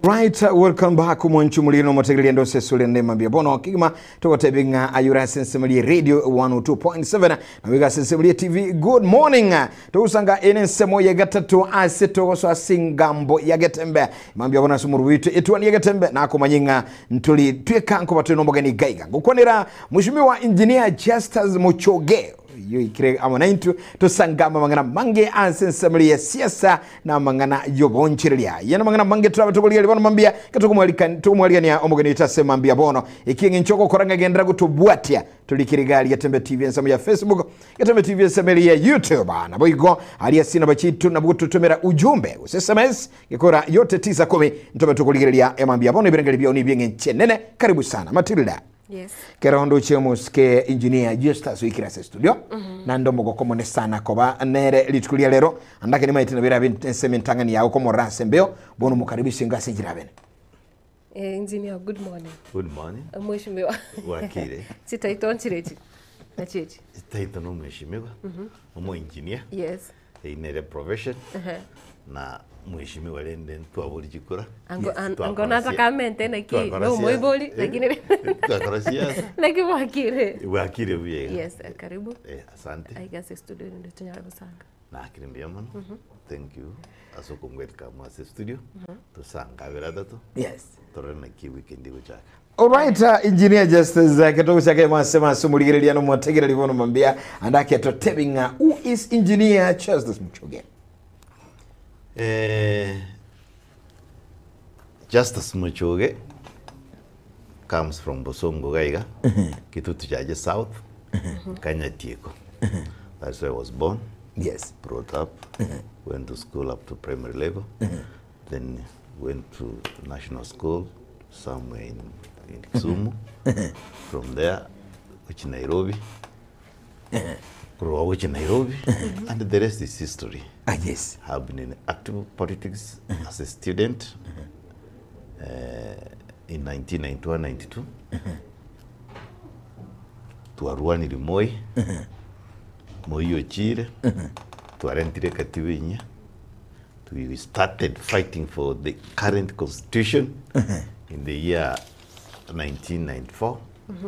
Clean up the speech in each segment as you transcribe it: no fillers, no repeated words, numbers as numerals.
Right, welcome back omwanchi omoriri na omotegereria ndose esore nde mambia bono kegima togotebi ng'a ayure ase ensemo rie radio 102.7 na wiga ase ensemo rie tv good morning togosanga ene ensemo ya gatato ase togosoa ase engambo ya getembe mambia bono ase omorwo oito etwani ya getembe nakomanye ng'a ntori tweka nkoba tore nomogeni gaiga ngokwanera mheshimiwa engineer Justus Muchoge yoikire amo naintwe tosangame amang'ana mange ase ensemo ya siasa na amang'ana y'obonchereria. Ayio namang'ana amange torabe tokorigereria bono mambia, ekero tokomwarigania omogeni oito ase mambia bono. Eki eng'encho ogokora ng'a genderera gotobwatia. Torikire iga aria Getembe TV ensemo ya Facebook, Getembe TV ensemo eria ya YouTube. Naboigo aria ase chinamba chiaito nabo gototomera ujumbe gose SMS gekora yote tisa kumi ntobe tokorigereria emambia bono ebirengererio biao nebi'eng'encho enene. Karibu sana Matilda. Yes. Kero ndoche omosike engineer Justus oikire ase studio naende omogoko omone sana koba nere rituko ria rero ande ake nimaete nabo erabe ensemo entang'ani yago komorora ase embeo bono mokaribishe inga ase enchera abene. Eh, engineer, good morning. Good morning. Mheshimiwa. Bwakire. Chitaito nchirechi. Nachichi. Taito no mheshimiwa, omo engineer. Yes. Eyio nere profession na mheshimiwa rende ntwabori chikura. Ango Yes, an- ango twakora nata sia- kamente naki twakora no sia- moibori eh, lakini twakora siasa. naki bwakire. Bwakire buya iga. Yes, eh, karibu. Eh, asante. Aiga ase studio rende tonyare gosanga. Nakire mbuya mono. Thank you ase okongwelcome ase studio. Tosangabere atato. Yes. Torore naki weekend egochaka. Alright, engineer Justus uh, ketogochaka emase mase omorigereria nomotegereri bono mambia ande aketotebi ng'a who is engineer Justus Muchoge? Eh, Justus Muchoge comes from Bosongo gaiga, Kitutu Chache South, Kanyatieko. That's where I was born, Yes. brought up, went to school up to primary level, then went to national school somewhere in, in Kisumu. From there, which Nairobi. Korwa gochia Nairobi, and the rest is history. Ah, yes. Have been in active politics as a student eh, in 1991-92. Twarwanire Moi, Moi ochire, twarentire ekatiba enyia. We started fighting for the current constitution in the year 1994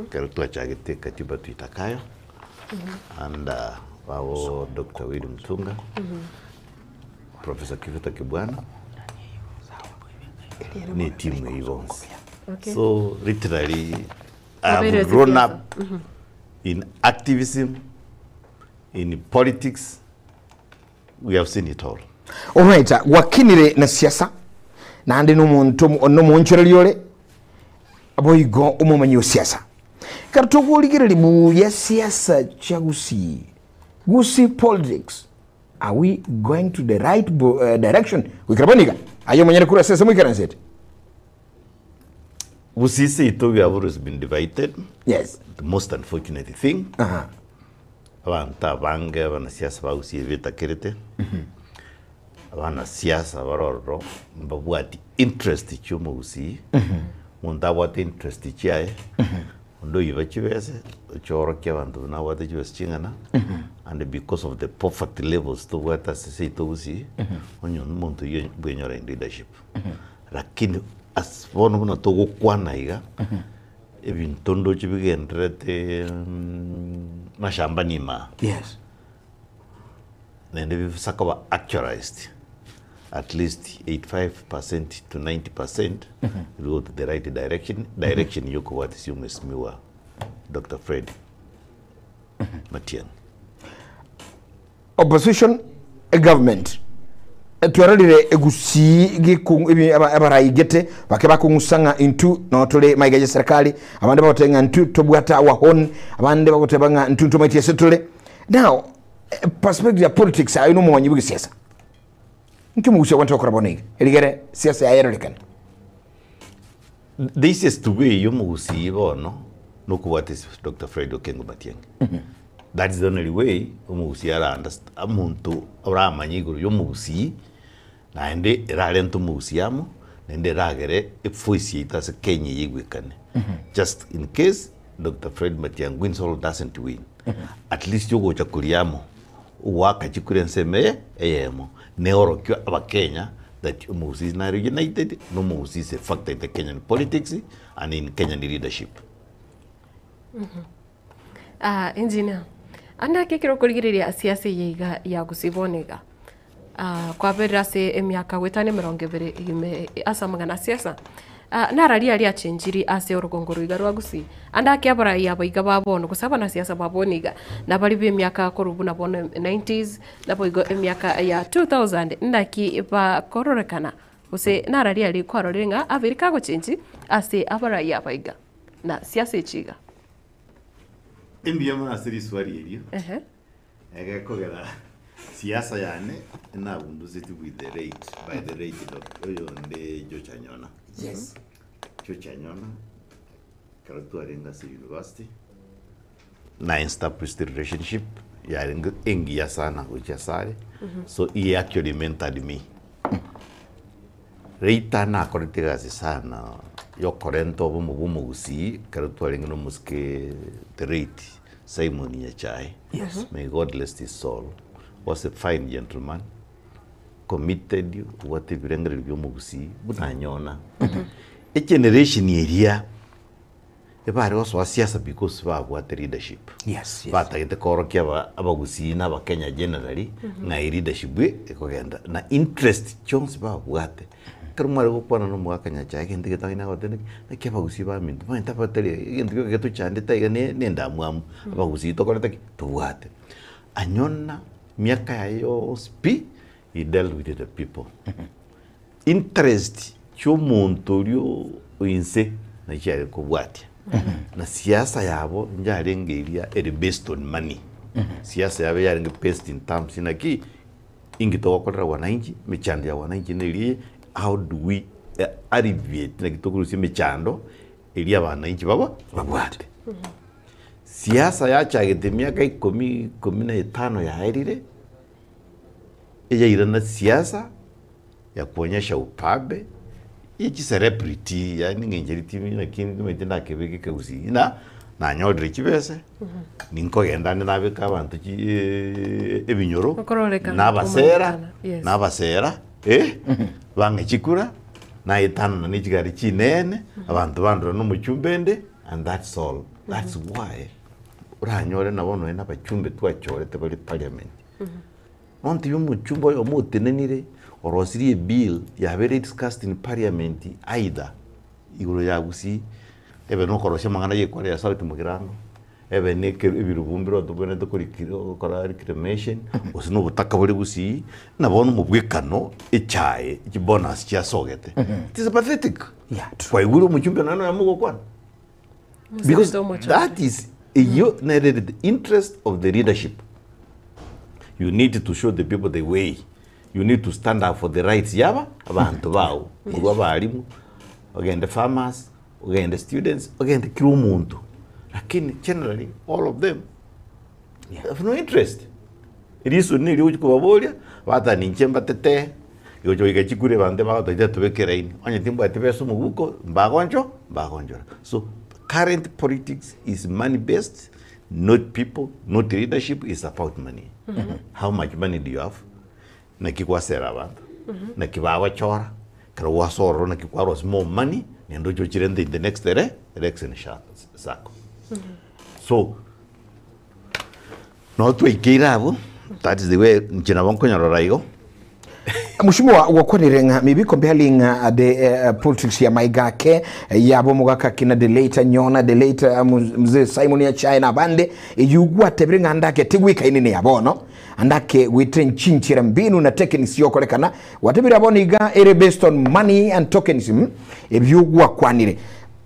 ekero twachagete katiba tuitakayo under our Dr. Willy Mutunga, Professor Kivutha Kibwana ne team eyio bonsi. Okay. So literally I have Wabeire ase grown siasa. up in activism, in politics, We have seen it all. Alright, gwakinire na siasa naende nomonto nomoonchoreria ore boigo omomanyi o siasa. Ekero tokorigereria buya siasa chia Gusii, Gusii politics, are we going to the right direction goikera bono iga? Aye omonyene korwa ase ase moikaransete. Gusii seito we have always been divided. Yes. The most unfortunate thing. Aha. Abanto abange abanasiasa ba Gusii betakerete, abanasiasa bare ororo mbabwati interest chia omogusii, omonto abwate interest chiaye, onde oiba chibese, oche oorokie abanto buna abwate chibesa ching'ana, and because of the poverty levels tobwate ase seito Gusii, onye omonto oyio bwenyora in leadership. Lakini ase bono buna togokwana iga. Ebinto ndoche bigendererete mashambani ime aa. Yes. Naende bibisa koba actualized at least 85% to 90% will go to the right direction, direction ya okobwatisia omwesimigwa Doctor Fred Matiang'i. Opposition government twarorire egusii geku ebi aba abaraigete bake bakong'usa ng'a intwe no tore maiga ye serikali abande bagoteba ng'a intwe tobwate our own abande bagoteba ng'a intwe ntomaeti ase tore now perspective ya politics aye na omomanyi bwa egesiasa nki omogusia ogwente gokora bono iga erigere siasa yaye erorekane. The easiest way ya omogusii bono nokobwatisia Doctor Fred Okengo Matiang'i. That is the only way omogusii ara underst omonto oramanye igoro ya omogusii naende erarente omogusii amo naende eragere evoice yaito ase Kenya eye eigwekane. Just in case Doctor Fred Matiang'i wins or doesn't win, at least ogocha koria amo ogoaka chikura ensemo eye eyemo neorokio abakenya. that omogusii nare united na omogusii is a factor in the Kenyan politics and in Kenyan leadership. Ah, engineer, ande ake ekero okorigereria siasa eye iga ya gusii bono iga, ah, kwaberire ase emiaka goetania emerongo ebere ime ase amang'ana a siasa, ah, nararia aria achenchiri ase orogongo rwa iga rwa gusii, ande ake abarai aba iga ba bono gose abanasiasa ba bono iga, nabari ba emiaka korwa buna bono nineties, naboigo emiaka ya 2000, naki bakororekana gose nararia aria kwarorire ng'a abeire kagochenchi ase abarai aba iga, na siasa echi iga. Mbuya mono ase riswali erio, Ehe. egekogera siasa yane nabunduseti with the late, by the late Doctor oyo onde George Anyona. Yes. George Anyona, ekero twarenge ase university, na established relationship yarenge engiya sana gochia asare, so he actually mentored me. Later nakorete egasi sana yokorenta obomo bwa omogusii ekero twarenge na omosike the late Simon Nyachae, Yes. may God rest his soul, was a fine gentleman, committed, obwate ebirengererio bia omogusii buna anyona. Egeneration eria Ebare gosoa siasa because babwate leadership. Yes, yes. Batagete koorokia aba abagusii na abakenya generally ng'a eleadership ekogenda na interest chionsi babwate. Ekero mware gokwana na omogaka Nyachae egento egetang'ani agote naki, naki abagusii baminto omanyete abatari egento gioka getochandete iga ne ne endamwamu, abagusii tokorete ki? Tobwate. Anyona miaka yaye yonsi pi, he dealt with the people. Interest chi'omonto oria o inse nachio chiare kobwatia. Na siasa yabo njarenge eria ere based on money. Siasa yabo yarenge based in terms naki, inki togokorera wananchi, emechando ya wananchi neri eye, how do we alleviate naki tokorusia emechando eria abananchi babo babwate. Siasa yachagete emiaka ikomi, ikomi na etano yaerire, eyairana siasa ya kuonyesha ubabe ye chicelebrity yaani ng'enche ritimi naki nimanyete ndakebeke ekegusii ng'a nanyorire chibese ninkogenda ande nabeke abanto chi ebinyoro Okororekana, nabasera okomanyekana, yes. nabasera eh, bang'e chikura naetanana ne chigari chinene abanto bandora na omochumba ende and that's all. That's why oranyore nabo nonye na abachumbe twachorete bare parliament. Nontebie omochumba oyomo otenenire, orosirie ebill yabeire discussed in parliament either igoro ya gusii, ebe na okorosia amang'ana ya ekware ya South Mugirango, ebe na eke ebirubu mbire tobwenerete koriki gokora reclamation, gose na obotaka bore gusii, na bono omobwekano echae chibonus chiasogete. It is pathetic. Yeah, true. Kwaigure omochumbe nonya noyomo ogokwana? Because that is eyio nere the interest of the leadership. You need to show the people the way. You need to stand up for the rights yaba abanto bao. Korwa abalimu, ogende farmers, ogende students, ogende kera omonto. Lakini generally all of them have no interest. Reason neri ogochia kobaboria, bateba inche mbatetee, gocha goika chikura abanto bagotoita tobeke eraini, onye timbwati besa omobuko, mbagoncho mbagonchora. So current politics is money based, not people, not leadership, is about money. How much money do you have? Naki gwasera abanto, naki bagochora, ekero gwasoa ororo naki kwarosia more money, naende oche ochirente in the next ele election sha circle. So, Noo twaikeire abwo, that is the way inche nabo nkonyorora igo. Mheshimiwa gwakwanire ng'a maybe comparing the politics ya maiga ake yabo omogaka kina the late Nyona the late mzee Simon Nyachae na abande eyio gwatebire ng'a ande ake tigwikaini ne ya bono ande ake gwitire nchinchera mbinu na techniques yokorekana gwatebire bono iga ere based on money and tokenism ebio gwakwanire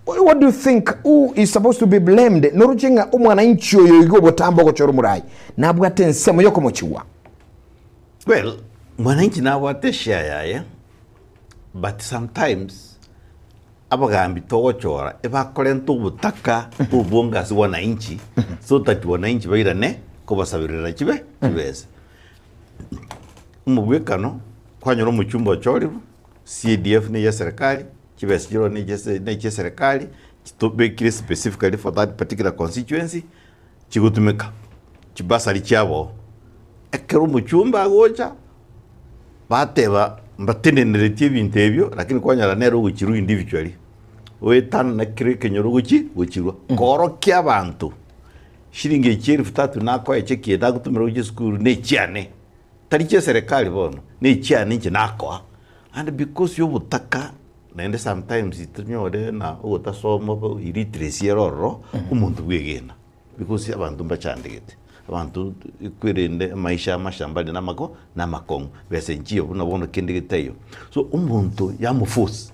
What do you think who is supposed to be blamed? Noroche ng'a omwananchi oyo iga obotambe ogochora omorai nabwate ensemo yokomochigwa. Well, mwananchi nabwate eshare yaye but sometimes abagambi togochora ebakorenta obotaka obonge ase wananchi so that wananchi bairane kobasaberera chibe chibesa. Omobwekano kwanyora omochumba ochorirwe, CDF neye eserekari, Chibesa chirorio ne chie serikali chitobekire specifically for that particular constituency chigotumeka chibasari chiabo. Ekero omochumba agocha bateba. Mbateneneretie ebinto ebio, lakini kwanyora nere ogochirwa individually, oetana kera ekenyoro gochi gochirwa, koorokia abanto shilingi echi elfu tatu nakoe cheki eye nagotumera gochia esukuru na echiane, tari chia eserekari bono, na echiane inche nakoa. And because ya obotaka, naende sometimes tonyore na ogotasoma bo illiteracy ere ororo, omonto bwegena. Because abanto mbachandegete, abanto kwerende amaisha amashambani na amako na amakong'u, besa enchiyo buna bono kende getaiyo. So omonto yamoforce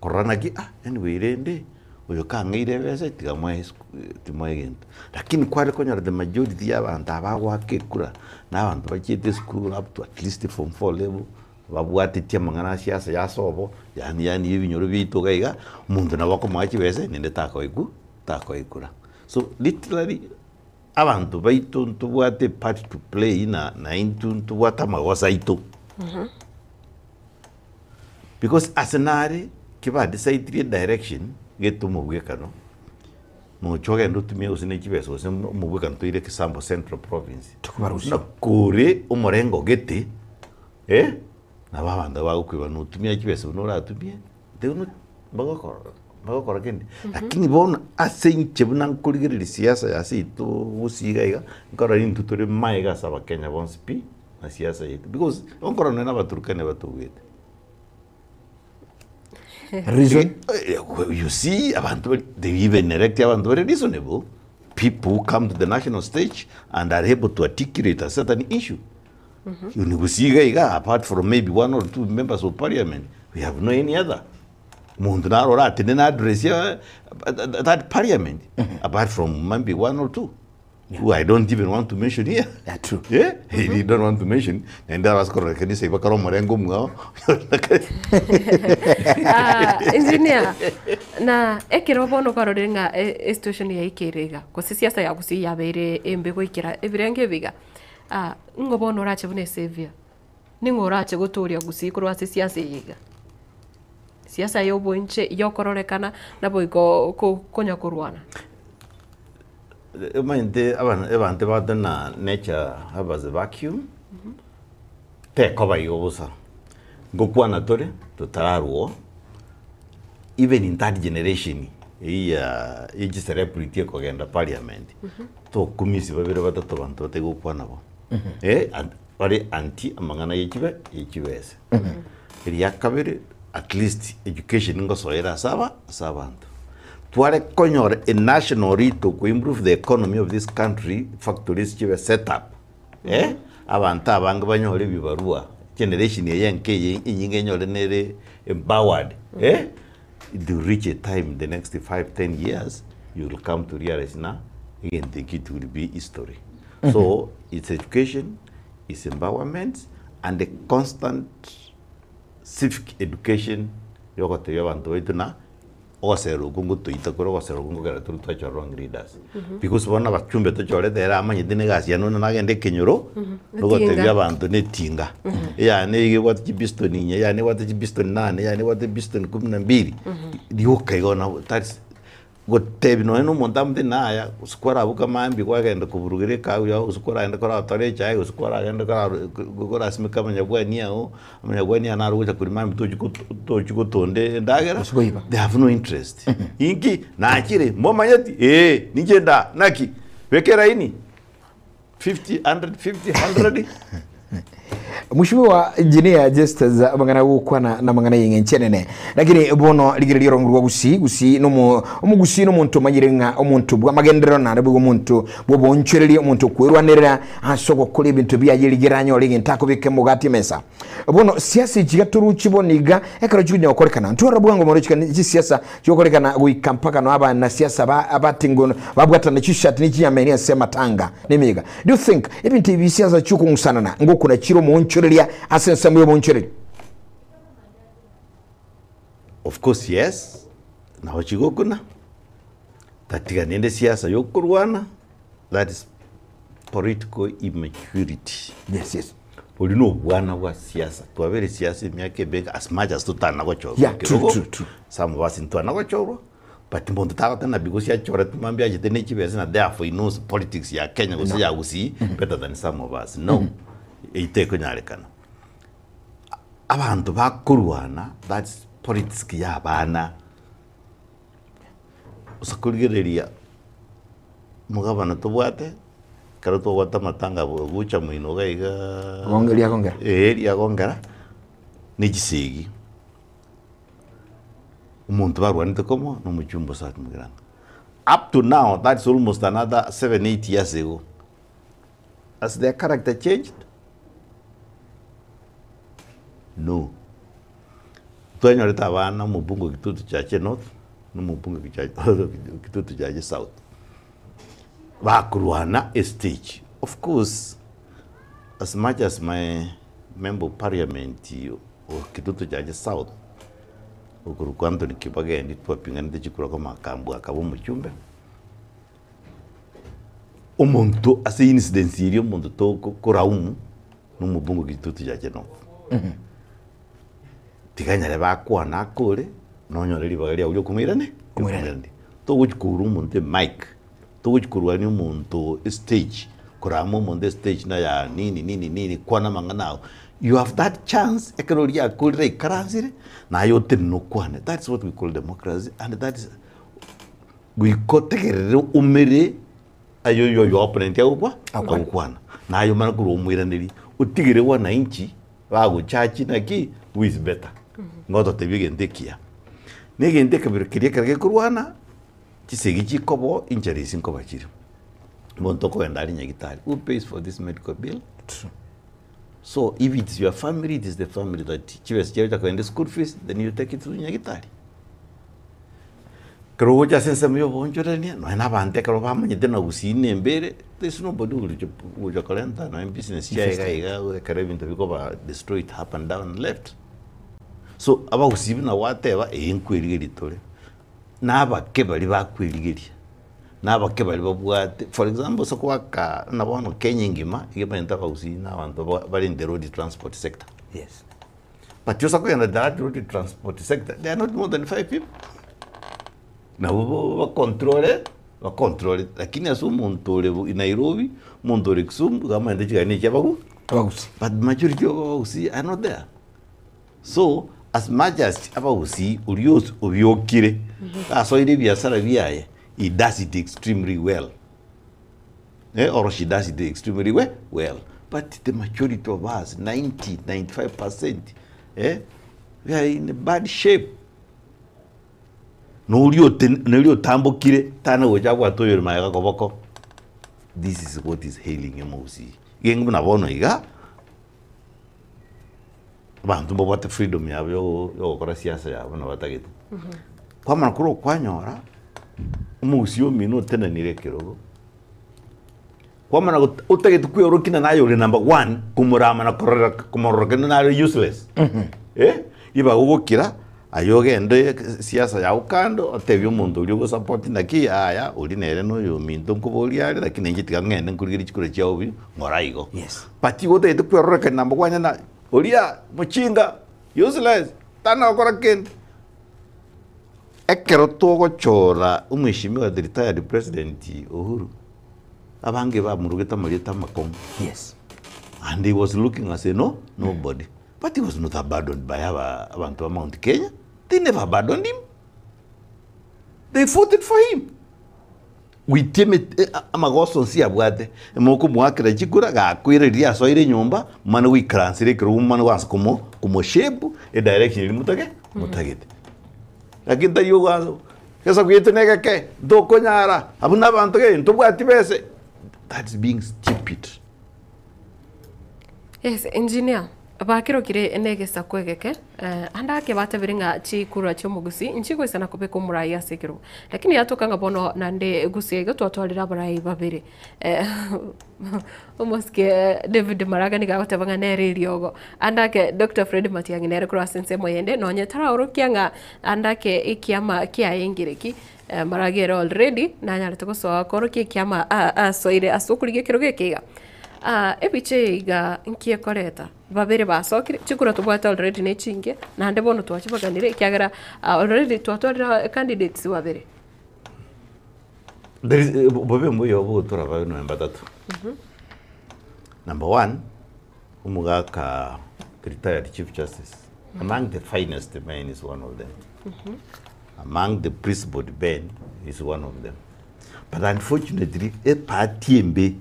korora naki ah anyway rende oyo kang'eire ebesa tiga moe esuk timoe egento. Lakini kware konyora the majority ya abanto aba bagoaka ekura na abanto bachiete esukuru up to at least form four level, babwatetie amang'ana a siasa ya sobo, yaani yaani ya ebinyoro biaito iga iga, omonto nabo akomoa chibesa naende takoigwa. takoikura. So literally abanto baito ntobwate epart to play na naintwe ntobwate amagoso aito. Because ase nare ki ba decidire edirection gete omobwekano, nocha ogende otumie gose ne chibesa gose omobwekano toire Kisambo Central Province. Tokobarusia. Buna kore omorengo gete, eh, nabo abanto bagokoiba notumia chibesa buna oratumie. They will not mbagokora mbagokora kende. Lakini bono ase inche buna nkorigereria siasa ya seito gusii iga iga, nkorora intwe tore maega ase abakenya bonsi pi, na siasa yaito because nkorora nonye na abaturukana batobwete. Reason? You see abanto bari they even elect abanto bare reasonable, people who come to the national stage and are able to articulate a certain issue. Ni gusii iga iga apart from maybe one or two members of parliament we have no any other. Omonto naro oratenene address ya that parliament apart from maybe one or two who I don't even want to mention here. Yeah, true. Yeah, you don't want to mention. Naende abase korora ekanisa eyio bakare omorengo omwao. Ah, engineer na ekero bono kwarorire ng'a e- esituation yaikire iga gose siasa ya gusii yabeire embe goikera ebirengo ebi iga. Ng'o bono orache buna esaviour? Ning'o orache gotooria gusii korwa ase esiasa eye iga? Siasa ya oboinche, ya okororekana, naboigo ko- konya korwana. Omanyete abana abanto bagoteba na nature have as a vacuum, tekoba igo bosa. Ngokwana tore, totararwa oo, even in third generation eywo ya ya chicelebrity ekogenda parliament, Tokumisi babere batato abanto batari gokwana bo. Eh, an- bare anti amang'ana ye chibe ye chibesa. Eria kabere at least education ngosoera ase aba ase abanto. Tware konyora a national rito ko improve the economy of this country, factories chibe set up. Eh, abanto abange banyore ebibarua, generation eye enke eye enyinge enyore nere empowered. Eh, it will reach a time the next 5, 10 years you will come to realize na egento eki it will be history. So it's education, it's empowerment and a constant civic education yogotebia abanto baito na ogosera okwo ngotoita kore ogosera okwo nkogera tore twachora wrong leaders. Because bono abachumbe tochorete ere amanyete na egasi yane onye nagenda ekenyoro, nogotebia abanto na etinga, eyane iga ebwate chibiston inye, eyane ebwate chibiston nane, eyane ebwate biston kumi na mbili, rioka igo nabo that's gotebi nonye na omonto amotebie naya, gose kwaraboka mambia kwagenda koburugera ekahawa yago, gose kwaragenda koratore echae, gose kwaragenda kora korasimeka amanyabwani ago, amanyabwani aya naro ogocha korwa mambia tochi goto tochi gotonda endagera, Gose koiba. they have no interest. Inki? Nachire, momanyeti? Ee, ninche ndaa, naki? Beka eraini, 50, 100, 50, 100. Mheshimiwa Engineer Justus amang'ana gokwana na amang'ana y'eng'encho enene lakini bono rigereria orongo rwa Gusii Gusii nomo omogusii nomonto omanyire ng'a omonto bw'amagenderero naende boigo omonto bw'oboonchoreria omonto okwerwanerera ase ogokora ebinto biaye rigere anyore egento akobeka emogati emesa Bono siasa echi iga toruchi bono iga ekero chikonya gokorekana ntwarora bwango mono chikani chisiasa chigokorekana goika mpaka no abanasiasa ba abatingo babwatana chishati ne chinyameni ase amatanga ne emeyega. Do you think ebinto ebi siasa chiokong'usanana ngokuna chire omoonchoreria ase ensemo y'oboonchoreria? Of course yes, nabo chigokuna, tatiga nende siasa yokorwana, that is political immaturity. Yes, yes. Oria na obwana bwa siasa, twabere siasa emiaka emenge as much as totana gochorwa Yeah, true, ekerogo, true, true. some of us ntwana gochorwa, but monto tagoteba because achoretwe mambia achete ne chibesa na therefore he knows politics ya Kenya gose ya Gusii better than some of us, no, eyio tekonyarekana. Abanto bakorwana that's politics ya abana. Ase korigereria omogabana tobwate, ekero twabwate amatanga gocha moino iga igaa Gongeria agongera. eh riagongera, na echisegi. Omonto barwanete komo na omochumba Osati Mugirango. Up to now that's almost another 7, 8 years ago. Has their character changed? No. Twanyorete abana omobunge Kitutu Chache North na omobunge Kitutu Chache South bakorwana estage. Of course as much as my member of parliament o Kitutu Chache South okorokwa Anthony Kibagendi twapinganete chikura koma akambua akaba omochumbe. Omonto ase incidence eria omonto tokoraumu na omobungo Kitutu Chache North. Tiga nyare bakwana akore, nonyore ribaga riago riokomoirane riokomoirania. Togochi koura omonto emic, togochi korwania omonto estage, korama omonto estage naya nini nini nini kwana amang'ana ago. You have that chance ekero oria akorire aikaransire, naye otenene okwane. That's what we call democracy and that is Goika otegerere omere aye oyo oyo opponent agokwa agokwana naye omane korwa omoiranerie otigere wananchi bagochachi naki who is better nigo ototebia egento ekiya. Na egento ekebere keria ekero gekorwana chisegi chikoba oo injuries nkoba chire. Omonto okogenda aria nyagitari who pays for this medical bill? So if it's your family it is the family that chibesa chiaye chiakogenda school fees then you take it to nyagitari. Ekero ogocha ase ensemo ya oboonchorania, nonya na abanto ekero bamanyete na gusii na embere, there is nobody ogocha gocha korenta nonya ebusiness chiaye iga iga ekero ebinto bikoba destroyed up and down and left. So abagusii buna gwateba, eh nkwerigeria tore, na abake baria bakwerigeria, na abake baria babwate, for example ase goaka buna bono Kenya engima, iga omanyete abagusii na abanto bare in the road transport sector. Yes. But osa kogenda that road transport sector, they are not more than five people. Nabo bo bacontrole, bacontrole, lakini ase omonto ore bo Nairobi, omonto ore Kisumu, iga amaete chigari na echia abagu, Abagusii. but majority of abagusii are not there. So, as much as abagusii oria ose obiokire, asoire ebiasara biaye, he does it extremely well. Eh, or she does it extremely we- well. But the majority of us, 90, 95%, eh, we are in bad shape. Noria oten- noria otambokire tana gocha abwate oyore magega koboko. This is what is hailing omogusii. Iga buna bono iga, abanto mbabwate freedom yabo yogo yogokora siasa yabo buna batagete. Kwamanya korwa okwanyora, omogusii omino otenenire ekerogo, kwamanya got otagete kweorokia ng'a naye ore number one, komorama na korora komorora kende nare useless, eh, ribaga ogokira, aye ogende siasa yago kando, otebie omonto oria ogosupport naki yaya, oria nere na oyominto nkoboria are lakini inche tiga ng'ende nkorigererie chikura chiago buya, ng'ora igo. Yes. But igo otagete kwerorekania number one ng'a oria mochinga, useless, tana gokora kende. Ekero togochora omweshimiwa the retired president Uhuru, abange bamorogete amarieta amakong'u. Yes. And he was looking as a no, nobody. But he was not abandoned by aba abanto ba Mount Kenya. They never abandoned him. They fought it for him. Goitia emete eh, amagoso onsi abwate, mokomoakera chikura, gakoira riria asoire enyomba, mane goikaransera ekerogo mane goansa komo komoshape edirection eria motage motagete. Lakini tari ogoansa gesaku giaito na egeke, ntokonyara, abwo na abanto gee ntobwati bese, that's being stupid. Yes, engineer. Bakirokire negesaku egeke, ande ake batebire ng'a chikura chi'omogusii nchigoisana kobeka omorai ase ekerogo. Lakini yatoka ng'a bono naende gusii iga twatwarire abarai babere. Omosike David Maraga nigo agoteba ng'a nere eriogo. Ande ake Doctor Fred Matiang'i nere korwa ase ensemo eyende nonye taraorokia ng'a ande ake ekiama kiaye nkereki, Maraga ere already nanyarete gosoa korokia ekiama asoire ase okorigia ekerogo eke iga. Ebicha eye iga nki ekoreta? Babere basokire, chikura tobwate already ne chingiya, naende bono twachibaganire ekiagera already twatwarire candidates babere. There is bobe mbuya obo gotora babe nonya mbatato. Number one, omogaka. the retired Chief Justice, among the finest men is one of them. Among the principled men is one of them. But unfortunately, eparty embe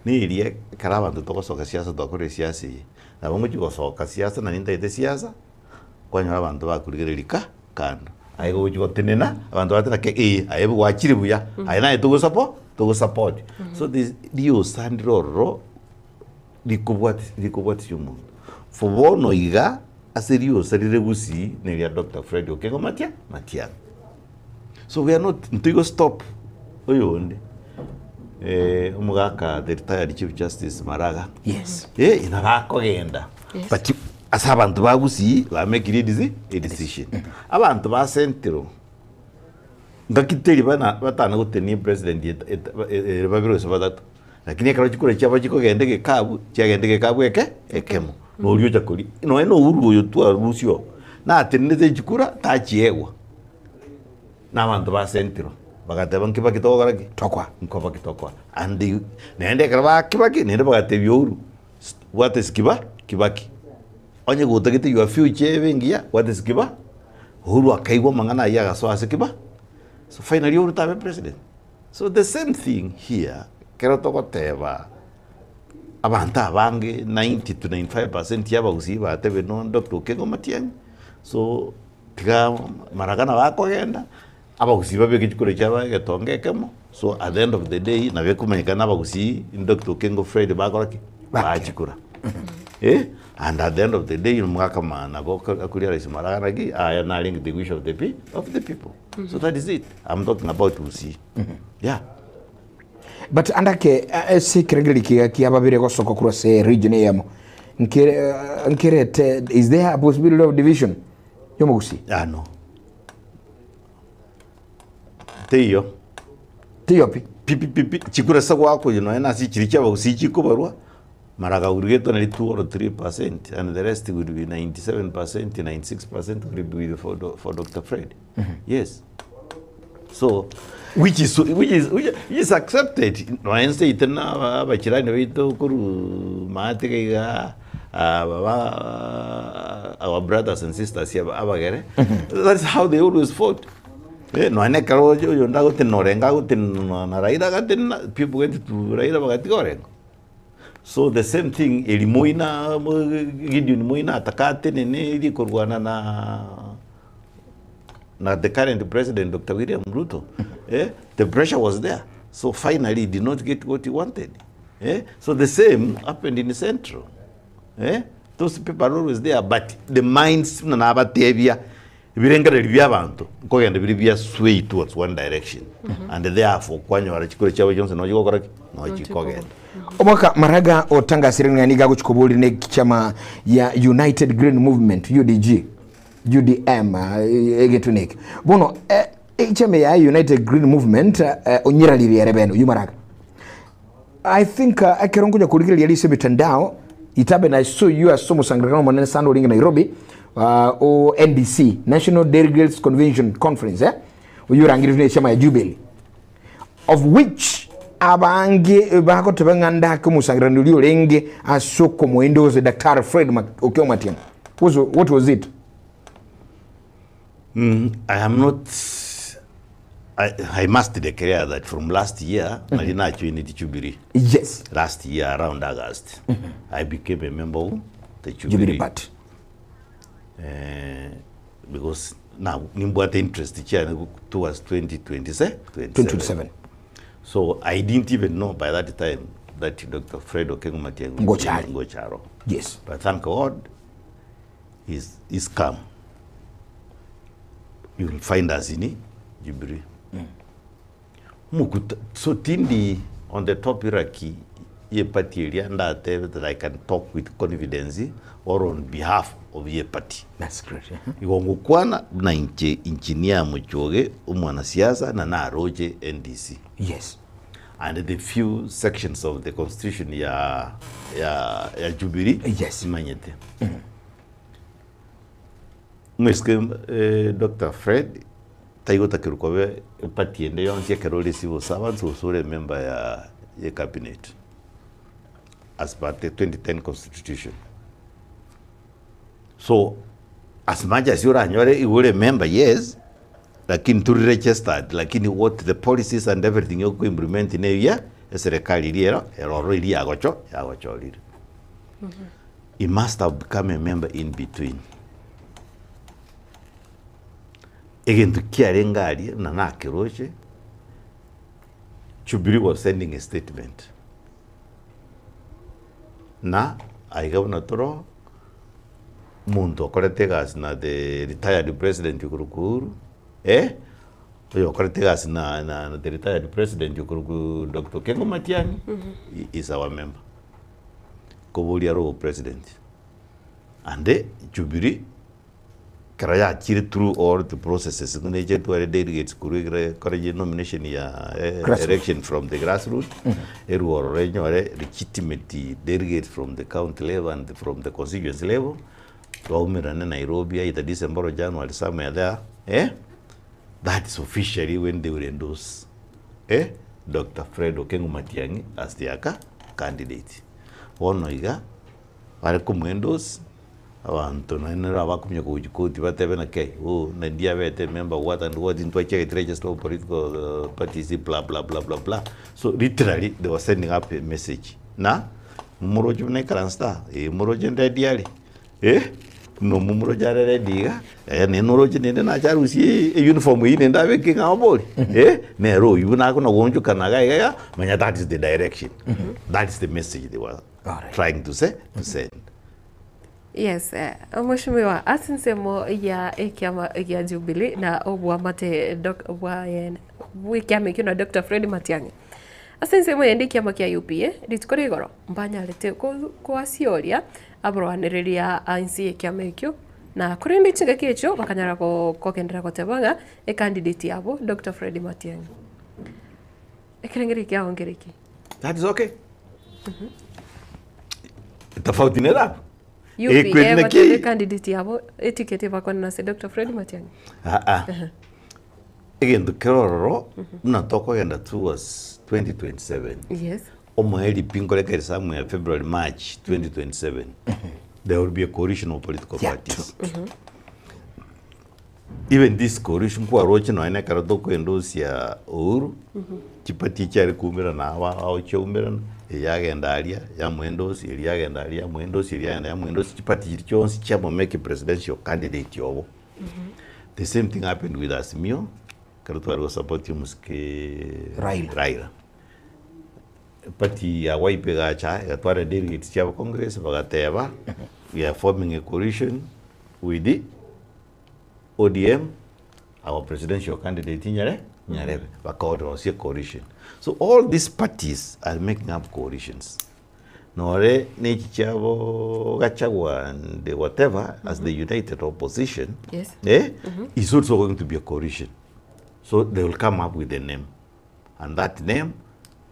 neria ekero abanto togosoka siasa twakorire siasa eye, nabo ngochia gosoka siasa nari ntagete siasa, kwanyora abanto bakorigereria ka kando. Aye gochia gotenena, abanto bateba ke eh aye gwachire buya, aye naye togosapo togosupport. So this riosa ndire ororo rikobwati rikobwatisia omonto. For bono iga, ase riosa rire gusii neria Doctor Fred Okengo Matia Matiang'i. So we are not ntoigo stop oyonde omogaka the retired chief justice Maraga Yes. eh nabo akogenda Yes. but ase abanto ba Gusii bamekire edisi edecision. Abanto ba Central ngaki teri bana batana gotenia president eta eta ere babere gose batato lakini ekero chikura chiabo chikogenda egekabu chiagenda egekabu eke ekemo na oria ocha koria nonye na Uhuru oyo twarusia oo natenenete chikura tachiegwa. Na abanto ba Central bagateba nkibaki togokora ki? Tokoa. Nkobaki tokoa. And they, naende ekero ba Kibaki, naende bagatebia Uhuru, what is Kiba? Kibaki. Onye gotagete your future ebe engiya, what is Kiba? Uhuru akaigwa amang'ana ayio agasoa ase Kiba. So finally Uhuru tabe president. So the same thing here, ekero togoteba abanto abange 90 to 95 percent ya abagusii batebire no Doctor Okengo Matiang'i, so Tiga maraga nabo akogenda, abagusii babeke chikura chiabo egetonga ekemo, so at the end of the day nabo ekomanyekana abagusii Doctor Okengo Fred bakora ki? Bachikura. Eh, and at the end of the day omogaka ma nabo akorealize maraga naki aya narenge the wish of the pe of the people. So that is it. I'm talking about Gusii. Yeah. But andake ase ekerengererio kiga kia babere gosoka korwa ase region eyemo nkere nkerete is there a possibility of division yomogusii? Ah, no. Teiyo. Teiyo pi. Pi pi pi pi chikura ase goakwa nonya na ase chiria chia abagusii chikobarwa mara gaurigetwe nari 2 or 3% and the rest will be 97%, 96% will be with for, for Dr. Fred. Yes. So which is which is which is accepted nonya nse ite na aba- abachirani baito korwa maate iga iga aba ba our brothers and sisters aba abagere that's how they always fought. Eh, nonya ekero oyo oyonde agotenena orengo agotenena na Raila agatenena people went to Raila bagatiga orengo. So the same thing eri moina Gideon Moi nataka atenene rikorwana na na the current president Dr. William Ruto eh, the pressure was there so finally he did not get what he wanted eh? So the same happened in Central eh? Those people are always there but the minds buna nabatebia ebirengererio bia abanto nkogenda bire bia sway towards one direction and therefore kwanyora chikura chiabo chionsi nochi gokora ki? Nochi kogenda. Omwaka Maraga otangasire ng'a nigo agochia koboria ne chama ya United Green Movement UDG UDM egetwe neke. Bono echama ya United Green Movement onyeraririe ere bene oyio Maraga. I think ekero nkonya korigereria ase emitandao itabe na saw you ase omosangererekano omonene sana orenge Nairobi o NDC National Delegates Convention Conference oyio orangeretwe na echama ya Jubilee of which abange bagoteba ng'a ndake omosangererekano oria orenge ase okomoendorse Daktari Fred Okengo Matiang'i. What was it? I am not I, I must declare that from last year nari najoineti Jubilee. Yes. Last year around August I became a member of the Jubilee. Jubilee Party. Eh, because now nimbwate interest chiane towards 2027. 2027. So I didn't even know by that time that Dr. Fred Okengo Matiang'i Ngochari. Ngocharo. Yes. But thank God he's, he's come. You will find us in Jubilee. Mukuta, so tindi on the top hierarchy ye party area ndatebe that I can talk with confidence or on behalf of ye party. That's great. Yeah. Igo ngokwana buna inche engineer Muchoge omwanasiasa na naroche NDC. Yes. And the few sections of the constitution ya ya ya Jubilee Yes. imanyete. Mwesike eh, Dr. Fred taigotakerwa kobe eparty ende yonsi ekero ore civil servants gose ore member ya ye cabinet as per the 2010 constitution. So as much as oranyore igo ore member yes, lakini tori registered lakini what the policies and everything oko implement na eria eserekari eria ero eroro eria yagocho yagochorire. He must have become a member in between. Egento kiarenge aria buna nakeroche, Jubilee was sending a statement na aiga buna toro omonto okorete egasi na the retired president okorokwa Uhuru eh, oyokorete egasi na na the retired president okorokwa Doctor Okengo Matiang'i is our member. Koboria are obopresident ande Jubilee Ekero yachire through all the processes buna eche etware delegates korwa ekero ekore nomination ya Grassroots. election from the grassroot, erwe ororo enyore legitimate delegates from the county level and from the constituency level, baumerane Nairobi either December or January somewhere there eh, that is officially when they will endorse eh, Doctor Fred Okengo Matiang'i as their ca candidate. Bono iga, bare komoendorse. Abanto naende naro abakumia kogochia koti batebe naki aye oh na ndiabete member what and what ntwachagete register of political parties bla bla bla bla bla. So literally they were sending up a message na momoroche buna aikaranste aa eh moroche ready are eh buna omomoroche are ready iga eh naende noroche naende nache arusie euniform eywo naende abeke ng'a abori eh nere oywo buna akona goonchokana iga iga iga manya that is the direction that is the message they were Alright. trying to say to send. Yes, Mweshimiwa, ase ensemo ya ekiama gia Jubilee na obwamate doc bwaye bw'ekiama ekio na Doctor Fred Matiang'i. Ase ensemo eyende ekiama kia UPA, rituko ria igoro mbanyarete ko- koasioria abarwanereria a inse y'ekiama ekio, na korende chingaki echio bakanyara go kogenderera goteba ng'a ecandidate yabo Doctor Fred Matiang'i. Ekerengerio kiao nkereki? That is okay. Tofauti nere abwo. UPA Ekweri naki? goteba ecandidate yabo eticket ebakwanera ase Doctor Fred Matiang'i. Ah, ah. Egento kere ororo buna tokogenda towards 2027 Yes. omoeri pi nkoreka ere somewhere February March 2027 there will be a coalition of political Yeah, parties Even this coalition nkwaroche nonya na ekero tokoendosia Uhuru, chipati echiare koumerana aba ao chiaumerana, eye yagenda aria yamoendosia, eria yagenda aria yamoendosia, eria yagenda yamoendosia, chipati chiria chionsi chiamomake presidential candidate obo. The same thing happened with Azimio, ekero tware gosupport omosike Raila. Raila. Party ya Wiper egacha egatwara delegates chiabo congress bagateba we are forming a coalition with the ODM our presidential candidate Nyare Nyarebe bakaorosia coalition so all these parties are making up coalitions nore nechi chiabo Gachagua and whatever as the united opposition Yes. eh, is also going to be a coalition so they will come up with a name And that name,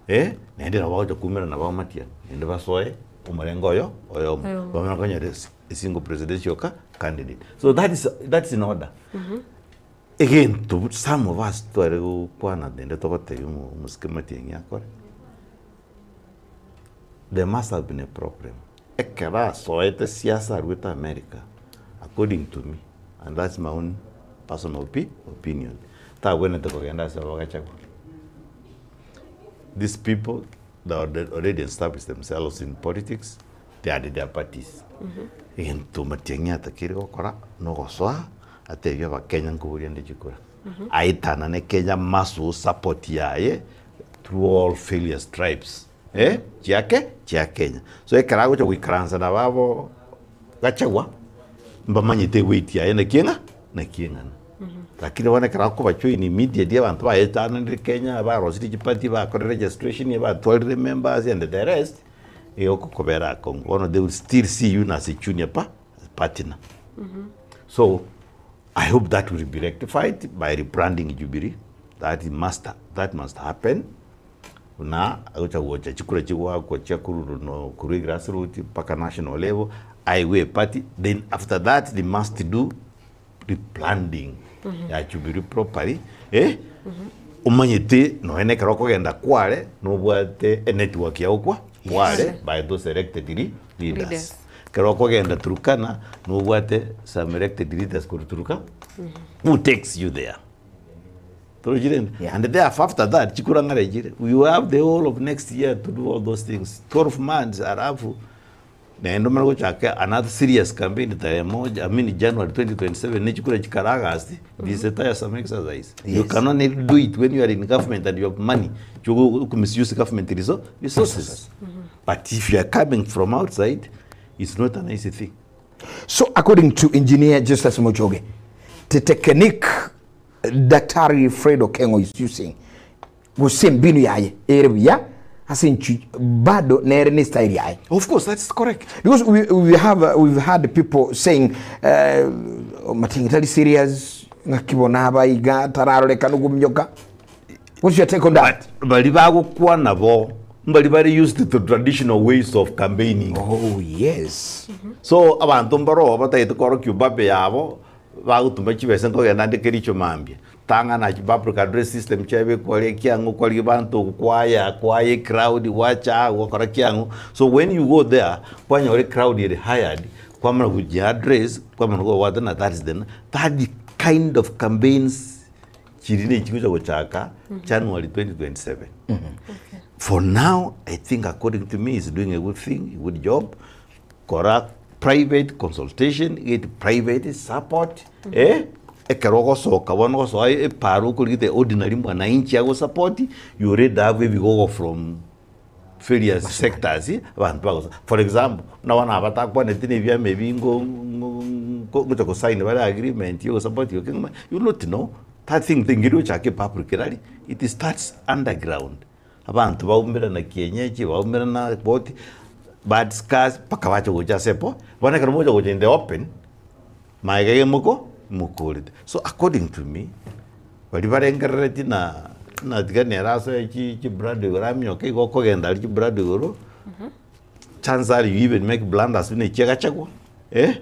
eh, naende nabo bagocha koumerana nabo amatia, naende basoe omorengo oyo oyomo, Oyomo. bamanye konyora esi- esingle presidential ca- candidate. So that is, that is in order. Egento some of us tware gokwana naende togotebia omo- omosike Matiang'i akore, there must have been a problem. Ekero asoete siasa arwete America, according to me, and that's my own personal opi- opinion, tagwenerete kogenda ase abagachagua. These people they alre- already established themselves in politics, they had their parties. Egento Matiang'i atakeire gokora, nogosoa, atebie abakenya nkoboria nde chikura. Aetanane Kenya muscle support yaye through all failures tribes eh, chiake chia Kenya. So ekero agocha goikaransa nabo abo Gachagua, mbamanyete eweight yaye naki eng'a naki eng'ana. Lakini bono ekero akobajoin immediately abanto baetananire Kenya, barosirie chiparty, bakorire registration, batwarire members and the rest, igo okobera akong'u. Bono they will still see you as a junior pa partner. So, I hope that will be rectified by rebranding Jubilee, that must, that must happen. Buna agocha gocha chikura chigoakwa chia korwa no korwa egrassroot mpaka national level, aigwe eparty, then after that they must do rebranding ya Jubilee properly eh, omanyete nonya na ekero okogenda kware nobwate enetwork yago kwa kware by those elected leaders. Leaders. Ekero okogenda Turkana, nobwate some elected leaders korwa Turka, who takes you there. Torochi rende? Yeah. And therefore after that, chikura ng'are chire. You have the whole of next year to do all those things. 12 months alafu naende omanye gochaka another serious campaign tarehe moja, I mean January 2027 ne chikura chikare August, it is a tiresome exercise. You Yes. cannot only do it when you are in government and you have money. Chogo misuse government resources. But if you are coming from outside, it's not an easy thing. So according to engineer Justus Muchoge, the technique Daktari Fred Okengo is using gose mbinu yaye ere buya ase nchu bado nere ne style yaye. Of course, that's correct. Because we have we've had people saying Mating'i tari serious ng'aki bono abaiga tararorekana ogominyoka. What's your take on that? But bari bagokwana bo mbari bare used to traditional ways of campaigning. Oh yes. So abanto mbaro batagete korokia obabe yabo bagotuma chibesa nkogenda ande Kericho mambia tang'ana public address system chiabe kwaria kiang'u kwaria banto kwaya kwaya crowd wacha gwakora kiang'u. So when you go there kwanyora crowd ere hired kwamana gochia address kwamana kobwata na that is the that the kind of campaigns chiri ne chigocha gochaka January 2027. For now, I think according to me, he's doing a good thing, a good job. Kora private consultation, get private support. Eh? Ekero ogosoka bono gosoa eparo okorigete ordinary mwananchi agosupport, you already have ebigogo from various sectors abantu bagosa. For example, buna bono aba takwaneti na ebiama ebi ngocha gosign bare agreement yo gosupport yo kegima, you will not know. That thing tingeri gochaka epublic rally, it starts underground. Abanto baumerana kienyeji, baumerana boti, badiscuss mpaka bacha gocha ase epo, bono ekero mogocha gocha in the open, magega emoko mokorete. So according to me, baria barengereretie na na tiga nere asoe chi chibrado igoro amioke igo okogenda aria chibrado igoro, chance are you even make blunders buna echi egachagwa, eh,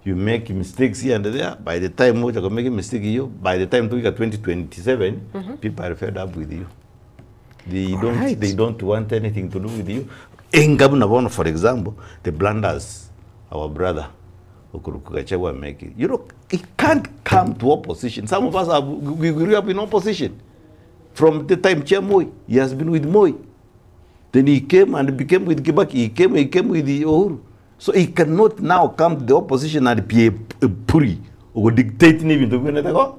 you make mistakes here and there, by the time ogocha komake emistake eywo, by the time togoika 2027, people are fed up with you. They don't, Alright. they don't want anything to do with you. Enga buna bono for example, the blunders our brother Okorokwa Gachagua make. You know, he can't come to opposition. Some of us have, we grew up in opposition. From the time Chair Moi, he has been with Moi. Then he came and became with Kibaki. He came, he came with Uhuru. So he cannot now come to the opposition and be a puri or dictate even to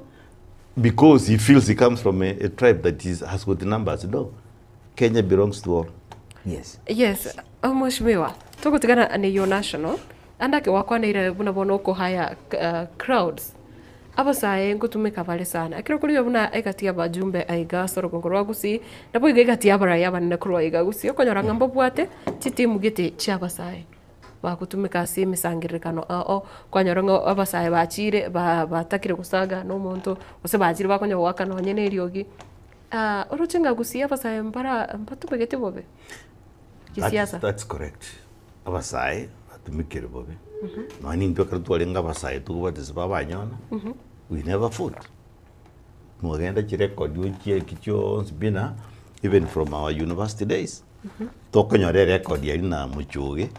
because he feels he comes from a tribe that is, has got numbers. No, Kenya belongs to all. Yes. Yes, mheshimiwa togotigana ni yo national andake wakwaneire buna bono okohaya crowds abasae nkotumeka bare sana ekero korigia buna egati ya abajumbe aiga ase orogongo rwa Gusii nabo iga egati ya abarai abanene korwa iga Gusii okonyora ng'a mbabwate chitimu gete chia abasae bagotumeka ase emesangererekano ao kwanyora ng'a abasae bachire ba batakire gosaga na omonto gose bachire bakonya goaka nonye na eriogi oroche ng'a Gusii abasae mbara mbatumegete bobe That's, kisiasa. that's correct. Abasae batumekire bobe. Nonya nintwe ekero twarenge abasae tokobwatisia babanyona, we never fought. Mwagenda chirecord ochie eki chionsi buna even from our university days. Tokonyora erecord yaria na Muchoge,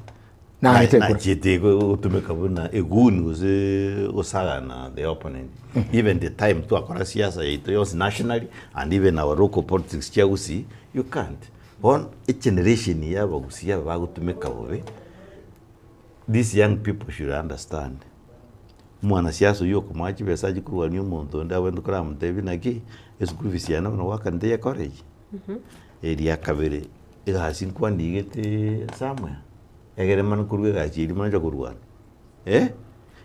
Naete ekura. nachiete gotumeka buna egoon gose gosagana the opponent. Even the time twakora siasa yaito yonsi nationally and even our local politics chia Gusii, you can't. Bono egeneration ya abagusii aba bagotumeka bobe, these young people should understand. Omwanasiasa oyio okomoa chibesa achie korwania omonto onde abwenerete koramotebia naki, eschool fees yane bono goakanete ya college, eria kabere egasi nkwandigete somewhere, egere mani korwa egasi eria mani ocha korwana eh,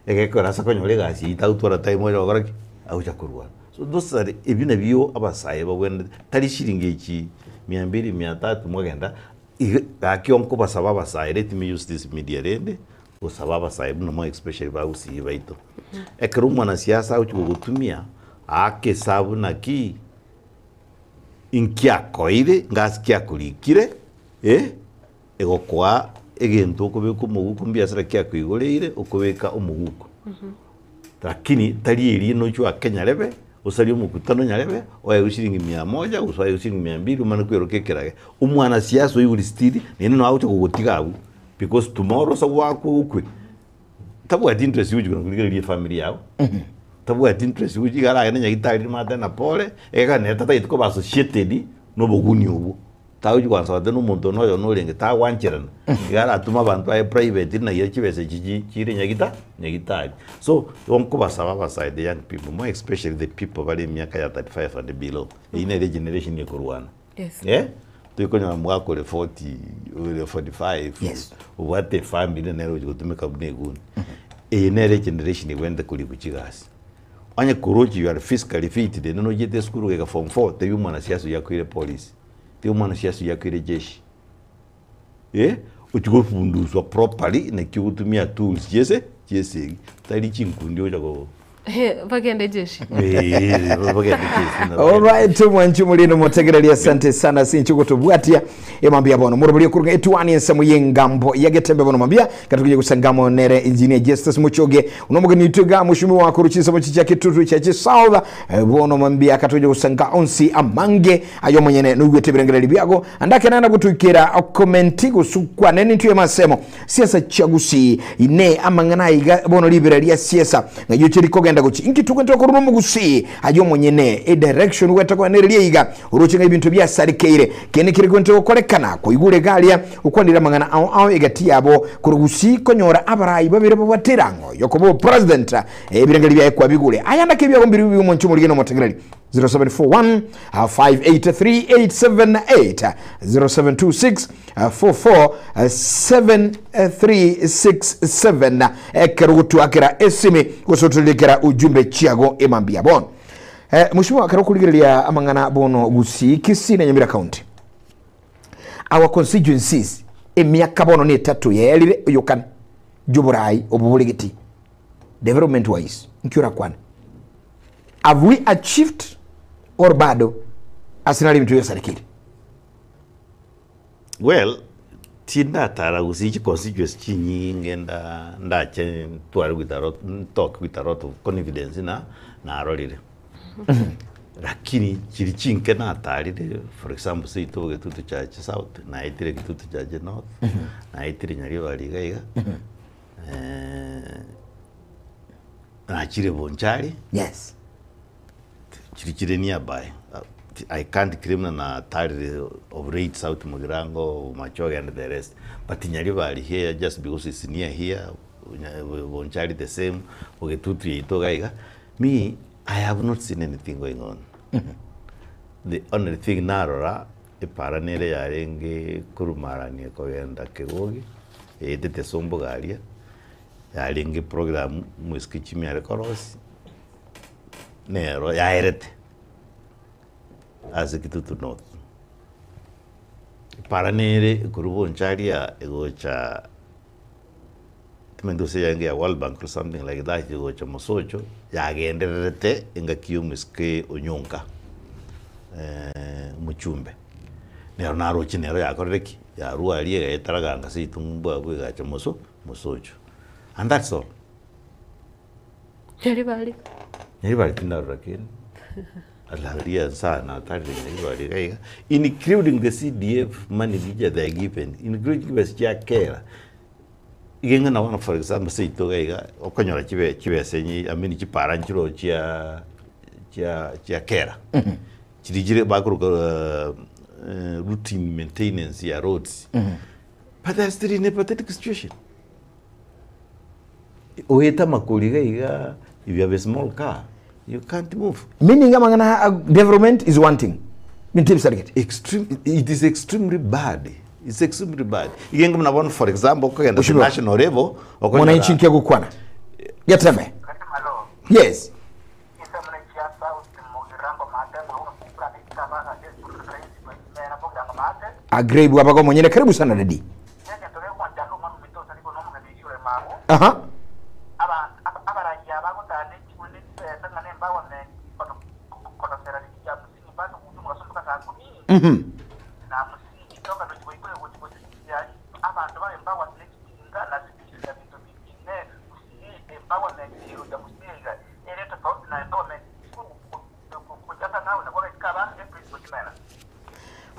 egekora ase okonyora egasi eyio tagotwara time ocha gokora ki? Agocha korwana. So those are ebio nabio abasae babwenerete, tari shilingi echi mia mbili mia tatu mwagenda, iga gaki onkobasaba abasae, let me use this media rende, gosaba abasae buna more especially bagusii baito. Ekero omwanasiasa agochi gogotumia, aake esabu naki, inki akoeire, ngasi ki akorikire, eh, egokoa egento okobeka omoguko mbiasara ki akoigoreire, okobeka omoguko. Lakini tari eria nochwe ake nyarebe, osarie omokutano nyarebe, oegwe shilingi mia moja, gose oegwe shilingi mia mbili, omane kweroka ekerage. Omwanasiasa oyio ore still, naende nabo agocha kogotiga abwo, because tomorrow ase gwakwa okwe, Tabwati interest gochia korigereria efamiri yago, tabwati interest gochia iga aragende nyagitari rimo atebe na pore, egekogera nere tatageti koba associated na oboguni obwo. Tagochi goansa goteba na omonto one oyo norenge tagwancherana, iga aratome abanto baye private naira chibesa echi chi chire nyagita nyagitari. So, igo nkobasaba abasae the young people, more especially the people bare emiaka ya 35 and below, eyio nere egeneration ekorwana. Yes. Eh, toikonyora omogaka ore 40, ore 45, Yes. obwate efamiri nere ogochi gotumeka buna eguni. Eye nere egeneration ebwenerete korikwa chigasi. Onye korochi you are physically fit rende nochiete esukuru goika form four, tebia omwanasiasa oyio akoire polisi, tebia omwanasiasa oyio akoire jeshi. Eh, ochie gofunduswa properly naki ogotumia tools chiese chiesegi, tari chinkundi ogocha ko Bagende jeshi. Eh, bagende jeshi. Alright, mwanchi mulino motegereria asante sana sinchi gotobwatia emambia bono murobori okuruga etuani ensemo y'engambo ya getembe bono mambia katukuye gusangamo nere engineer Justus Muchoge unomugeni itwega mushumi wako ruchinsemo chicha kitutu cha chisautha bono mambia katukuye gusanga onsi amange ayo mwenyene nuigwete ebirengereri biago andake nana gutuikera komenti gusukwa nene ntwe masemo siasa chagusi ine amang'ana aiga bono ribera ria siasa ng'ayo chiri kogenda gochi inki tugente okorwa omogusi ayo mwenyene e direction gweta kwanereria iga oroche ng'a ebinto biasarikeire kende kere gwente gokorekana koigure garia okwanire amang'ana ao ao egati yabo korugusi konyora abarai babere babwate erango yokoba president ebirengeri biaye kwabigure aya naki ebiago mbiri bibi omonche omorigene omotegereri 0741 583878 0726 44 7367 ekero gotwakera esimi gosotorekera ujumbe chiago emambia bono eh, mheshimiwa kero okorigereria amang'ana bono gusii Kisii na Nyamira county our constituencies emiaka bono na etato yaerire oyokana joborai oboboregeti development wise nki orakwane have we achieved or bado ase nare ebinto biasarekire? Well, tindatara gose chiconstituency chinyinge nda ndache ntware with a lot ntoke with a lot of confidence ng'a narorire. Lakini chiri chinke natarire for example seito Gitutu Church South, naetire Gitutu Church North, naetire Nyaribari iga iga, nachire Bonchari. Yes. Chiri chire nearby, I can't claim ng'a natarire of late South Mugirango, Bomachoge and the rest, but Nyaribari here just because it's near here, Bonchari the same, Bogetutu yaito iga iga, me I have not seen anything going on. The only thing narora, epara nere yarenge korumarania kogenda Kegogi, eetete Somboga aria, yarenge program omosike chimi are korosia, nero yaerete ase Kitutu North. Para nere ekorwa Boncharia egocha timanyeti gose yarenge ya World Bank or something like that egocha Mosocho, yagendererete engaki ya omosike Onyonka omochumbe. Nero naroche nero yakorire ki? Yarwa aria egaetara ase ritong'u mbwabu egacha moso Mosocho and that's all. Nyaribari. Nyaribari tindarora kende. Alaria sana atarire Nyaribari iga iga. Including the CDF money which they are given, including chibesa chia kera. Iga ng'a bono for example seito iga iga, okonyora chibe chibesa enye I mean chipara nchiroo chia chia chia kera. Chiria chire bakoroka routine maintenance ya roads. But they are still in a pathetic situation. Oete amakori iga iga, if you have a small car, you can't move. Meaning amang'ana aa development is wanting. Binto ebisaregete. Extreme, it is extremely bad. It's extremely bad. Iga buna bono for example, okogenda to Mheshimiwa. national level, okonyora Mwananchi nki agokwana? Geteme. Yes. Agree bwabaga omonyene karibu sana daddy. Aha. Mhm.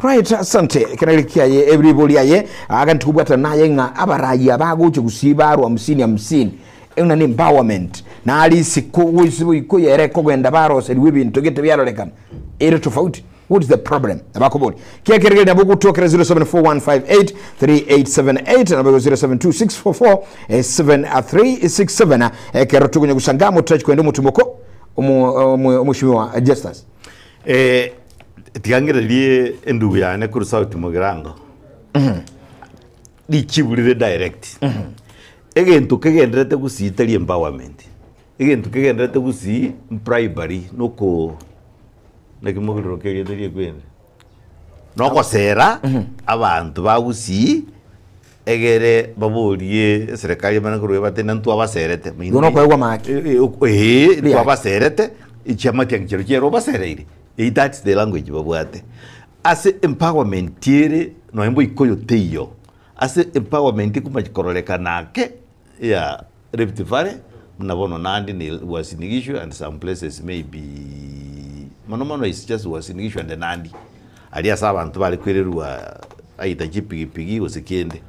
Right, asante ekeneri kiaye ebiribo riaye aga ntukobwatana naye ng'a abarai aba agocha gusii barwa hamsini hamsini. Ng'a na empowerment, nare isiko goisibo iko yere kogenda baroseriwa ebinto gete biarorekana ere tofauti. What is the problem? Nabakoboria. Kia keregeria nabo ogotwokera 0741583878 nabo igo 0726447367 ekero tokonya gosanga amo totachia kogenda omotumoko omo-omo-omoshimiwa Justus. Eh, tiga ngererie endugu yane korwa South Mugirango. Richibu rire direct. Egento kegenderete gusii tari empowerment. Egento kegenderete gusii bribery noko naki mogiroroka erieta ri'ekwende? Nogosera abanto ba gusii egere baborie eserekari emanye korwa ebate na ntwabaserete. Igo nokoegwa amaki. Eeh ntwabaserete, echiamate chiaria chiere obasereire, eyio that's the language babwate. Ase empowerment ere nonya mboikoyo teiyo, ase empowerment ekomanya kororekana ake ya Rift Valley buna bono Nandi ne Uasin Gishu and some places maybe mono mono is just Uasin Gishu and Nandi. Aria ase abanto bare kwererwa aita chipigipigi gose kende.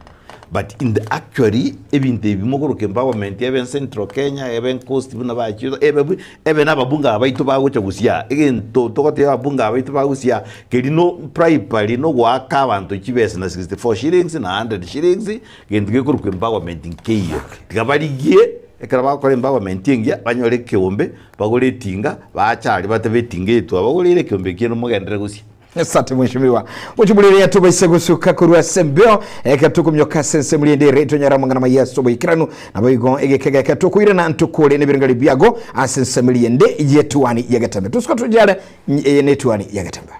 But in the actually ebinto ebi mogoroka empowerment ebe Central Kenya ebe Coast buna bachire ebe bu ebe na ababunge aba baito bagocha gusii aa egento togotebia ababunge aba baito bagusii aa keri no bribery na ogoaka abanto chibesa na 64 shillings na 100 shillings gento gekorokwa empowerment nkeiyo. Tiga barigie ekero bagokora empowerment engiya banyore ekeombe bagore etinga bache aria batebe etinga eye twabagoreire ekeombe ekiya mogenderere gusii. Asante mheshimiwa. Mochimurire yatubaise gosuka korwa ase embeo ekero tokomioka ase ensemo riende ere tonyara amang'ana maya ase oboikeranu nabo igo egeke geke tokoirana ntokore nebirengererio biago ase ensemo riende yetuani ya Getembe. Tosuka tojare eye netuani ya Getembe.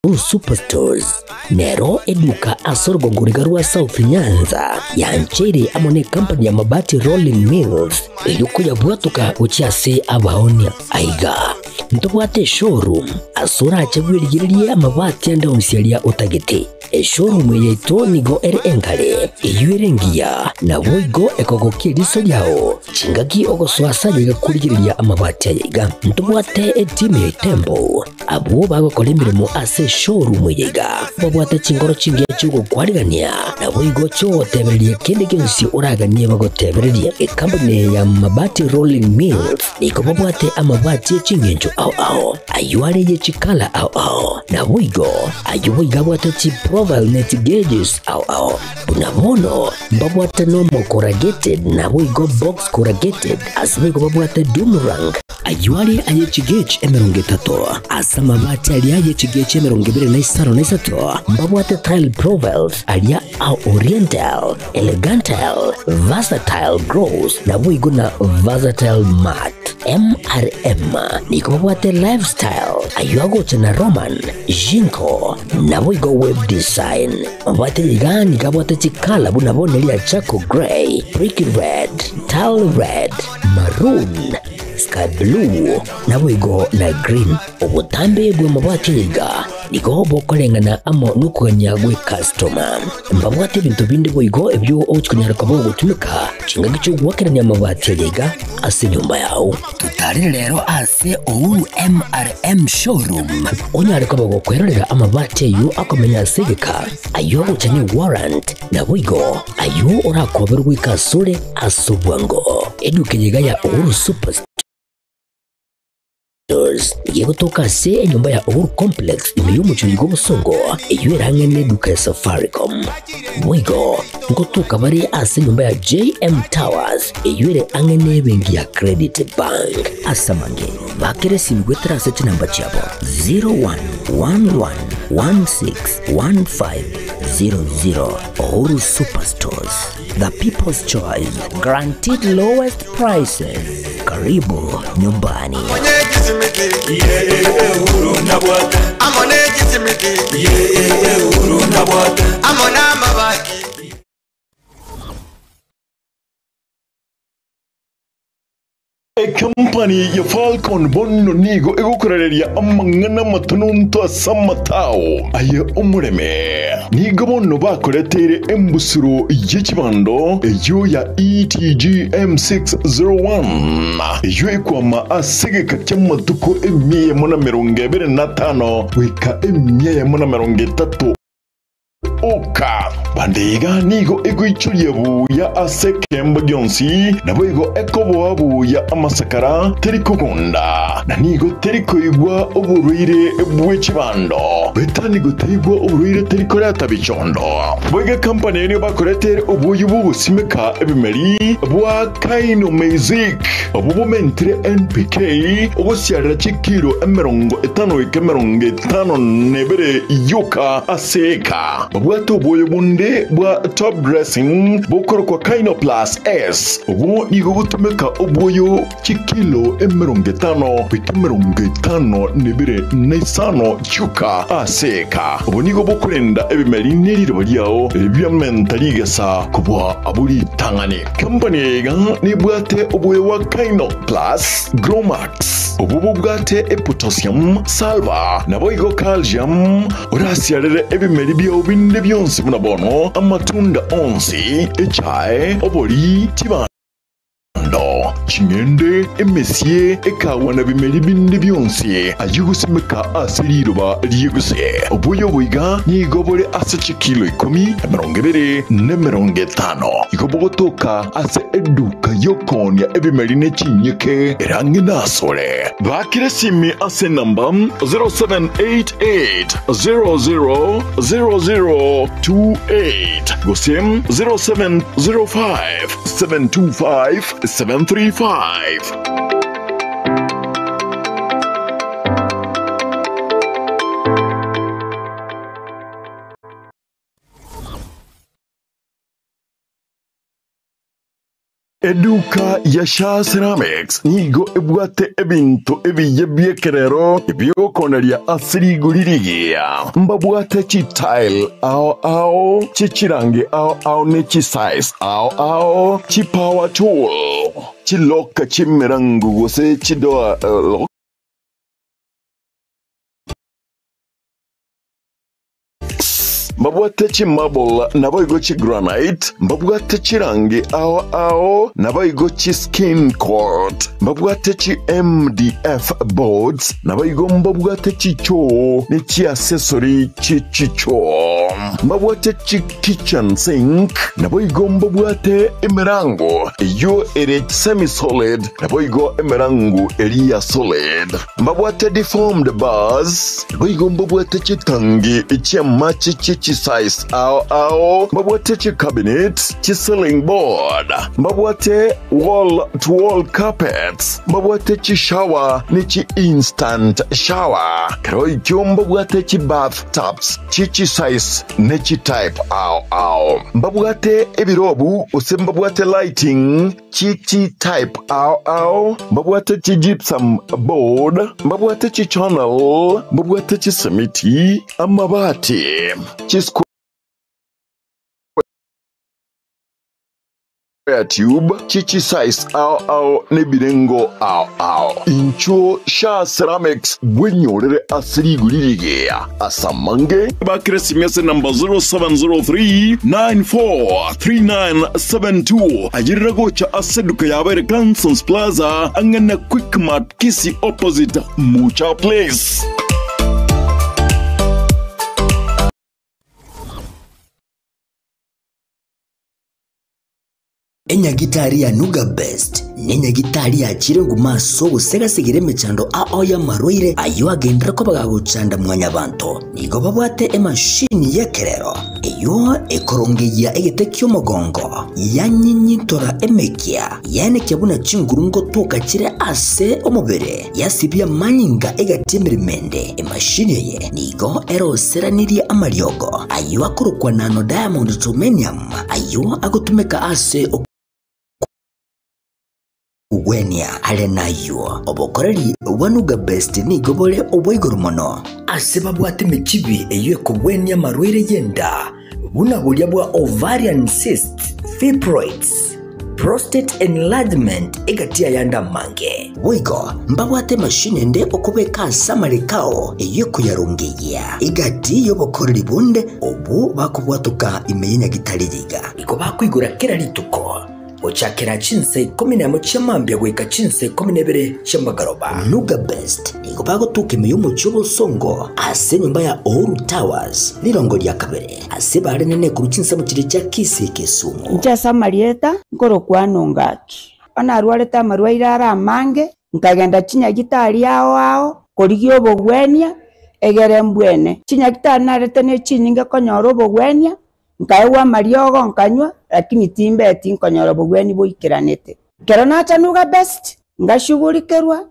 Blue Superstores nero eduka ase orogongo riga rwa South Nyanza yancheire amo ne company ya Mabati Rolling Mills erio koyabwatoka gochia ase abaonia. Aiga ntobwate eshowroom ase orache bwerigererie amabati ande onsi aria otagete. Eshowroom eye yaito nigo ere engare, eyio ere engiya, naboigo ekogokia eriso riao chingaki ogosoa ase aye iga korigereria amabati aya iga. Ntobwate etimu ya Itembo, abwo bagokora emeremo ase eshowroom eye iga, babwate chinkoro chingiya chi'ogokwarigania, naboigo chi'ogotebereria kende gionsi oraganie bagotebererie. Ekampuni eye ya Mabati Rolling Mills nigo babwate amabati e ching'encho ao ao, ayio are ye chikala ao ao, naboigo Ayio boigo abwate chiprofile ne chigeges ao ao. Buna bono mbabwate normal corrugated naboigo box corrugated ase boigo babwate doom rank. Ayio are aye chigauge 30 ase amabati aria aye chigauge 25 mbabwate tile profiles aria a oriental, elegantile, versatile gloss naboigo na versatile matte. MRM nigo babwate lifestyle ayio agocha na Roman, Jinko, naboigo web design. Mabwate iga nigo abwate chikala buna bono eria charcoal grey, brick red, tile red, maroon, sky blue, naboigo na green. Obotambe bw'amabwate iga nigo bokoreng'ana amo nokogania gw'ekastoma. Mbabwate ebinto binde boigo ebio ogochia konyara koba ogotumeka chingaki chi'ogoakerania amabati aya iga ase enyomba yao. Totarire rero ase Uhuru MRM Showroom onyare koba gokwerorera amabati ayio akomenya ase egeka, ayio agocha ne warrant, naboigo ayio orakoberwe goika asore ase obwango. Eduka eye iga ya Uhuru Superstore. Stores gegotoka ase enyomba ya Uhuru Complex ime y'omochie bw'obosongo eyio erang'e n'eduka ya Safaricom. Boigo ngotoka bare ase enyomba ya JM Towers eyio ere ang'e n'ebenki ya Credit Bank. Ase amange bakere esimi goetera ase chinamba chiabo 0111161500. Uhuru Superstores, the people's choice, guaranteed lowest prices. Karibu nyumbani. Ekampani ya Falcon bono nigo egokorareria amang'ana amatononto ase amatao aye omoreme. Nigo bono bakoreteire embusuro ye chibando eyio ya ETG M601, eyio ekwama ase egeka ki'amatuko emia eyemo na emerongo ebere na atano goika emia eyemo na emerongo etato oka. Bande iga nigo egoichoria buya ase ekeemba gionsi, naboigo ekoboa buya amasakara, teri kogunda, na nigo teri koigwa oborwaire bwe chibando. Goetania gotaigwa oborwaire teri koreta bichondo. Boigo ekampani eye nigo bakoretere oboyio bw'ogosimeka ebimeri bwa Kainomeizic, obwo bomentire NPK ogosiarera chikiro 50 goika 52 yoka ase eka. Babwate obwoyo bonde bwa top dressing bokorokwa Kynoplus S. Obwo nigo botumeka obwoyo chikilo 50 goika 52 chioka ase eka. Obo nigo bokorenda ebimeri ne riroba riao biamenta rigesa kobua abwo ritang'ani. Company eye iga nebwate obwoyo bwa Kynoplus Gromax. Obwo bobwate epotassium, sulphur, naboigo calcium, Orasiarere ebimeri biao binde bionsi buna bono, amatunda onsi, echae, obori, chibando, ching'ende, emesie, ekawa na bimeri binde bionsi, ayio gosimeka ase riroba ri'eguse. Obuya obo iga nigo bore ase chikilo ikomi, 20, na 50. Igo bogotoka ase eduka y'okoonia ebimeri ne chinyeke ere ang'e nasore. Bakire simi ase enamba 0788 000028 gose 0705 725 735. Eduka ya Shaa Ceramics nigo ebwate ebinto ebiya bi'ekerero ebi'ogokoneria ase rigori rigiya. Mbabwate chitile ao ao, chichirangi ao ao ne chisize ao ao, chipower tool, chiloka chi'emerango gose chidoor lock, Mbabwate chimarble naboigo chigranite, mbabwate chirangi ao ao naboigo chiskin coat, mbabwate chi MDF boards naboigo mbabwate chichoo ne chiaccessory chie chichoo, mbabwate chi kitchen sink naboigo mbabwate emerango eyio ere semi solid naboigo emerango eria ya solid, mbabwate deformed bars naboigo mbabwate chitangi chi'amache chie chisize ao ao, mbabwate chicabinet, chiceiling board, mbabwate wall to wall carpets, mbabwate chishower ne chi-instant shower, kero ekio mbabwate chibath tubs chie chisize ne chitype ao ao, mbabwate ebirobu gose mbabwate lighting chie chitype ao ao, mbabwate chigypsum board, mbabwate chichannel, mbabwate chisimiti, amabati, chisquare tube, chichisize ao ao nebirengo ao ao. Inchuo Sha Ceramics bwenyorere ase rigori rigiya ase amange bakire simi ase namba 0703 943972 ayerera gocha ase eduka yabo ere Cansons Plaza ang'e na Quickmart Kisii opposite Mucha Place. Enyagitari ya Nuga Best nenyagitari yachire nguma ase ogosegasegera emechando ao y'amarwaire ayio agenderere koba gagochanda mwanyabanto. Nigo babwate emashini y'ekerero eyio ekorongeyia egete ki'omogongo, yanyinyintora emekia, yaenekia buna chinguru ngotoka chire ase omobere, yasibia amanyinga egati emeremo ende. Emashini eye nigo eroseranirie amariogo ayio akorokwa nano diamond germanium ayio agotumeka ase okogwenia. Are nayio, obokoreri bwa Nuga Best nigo bore obwa igoro mono. Ase babwate emechibi eyio ekogwenia amarwaire y'enda, buna boria bwa ovarian cysts, fibroids, prostate enlargement egati y'ayande amange. Boigo mbabwate emashini ende okobeka ase amareko ao eyio ekoyarongeyia egati y'obokoreri bonde obwo bakobwatoka ime y'enyagitari riga. Igo bakoigora kera rituko gochakera chinsa ikomi nemo chia mambia goika chinsa ikomi na ibere chia magoroba. Nuga Best nigo bagotoka ime y'omochie obosongo ase enyomba ya Uhuru Towers rirongo ria kabere ase barenene korwa chinsemo chiria chia Kisii Kisumu. Inche ase amarieta nkorokwa Nongaki. Onye narwarete amarwaire are amange, nkagenda chinyagitari ao ao korigia obogwenia, egere mbwene. Chinyagitari narete ne chinyinge konyora obogwenia, nkaegwa amariogo nkanywa, lakini timbeti nkonyora obogwenia boikeranete. Ekero nacha Nuga Best, ngashughulikerwa.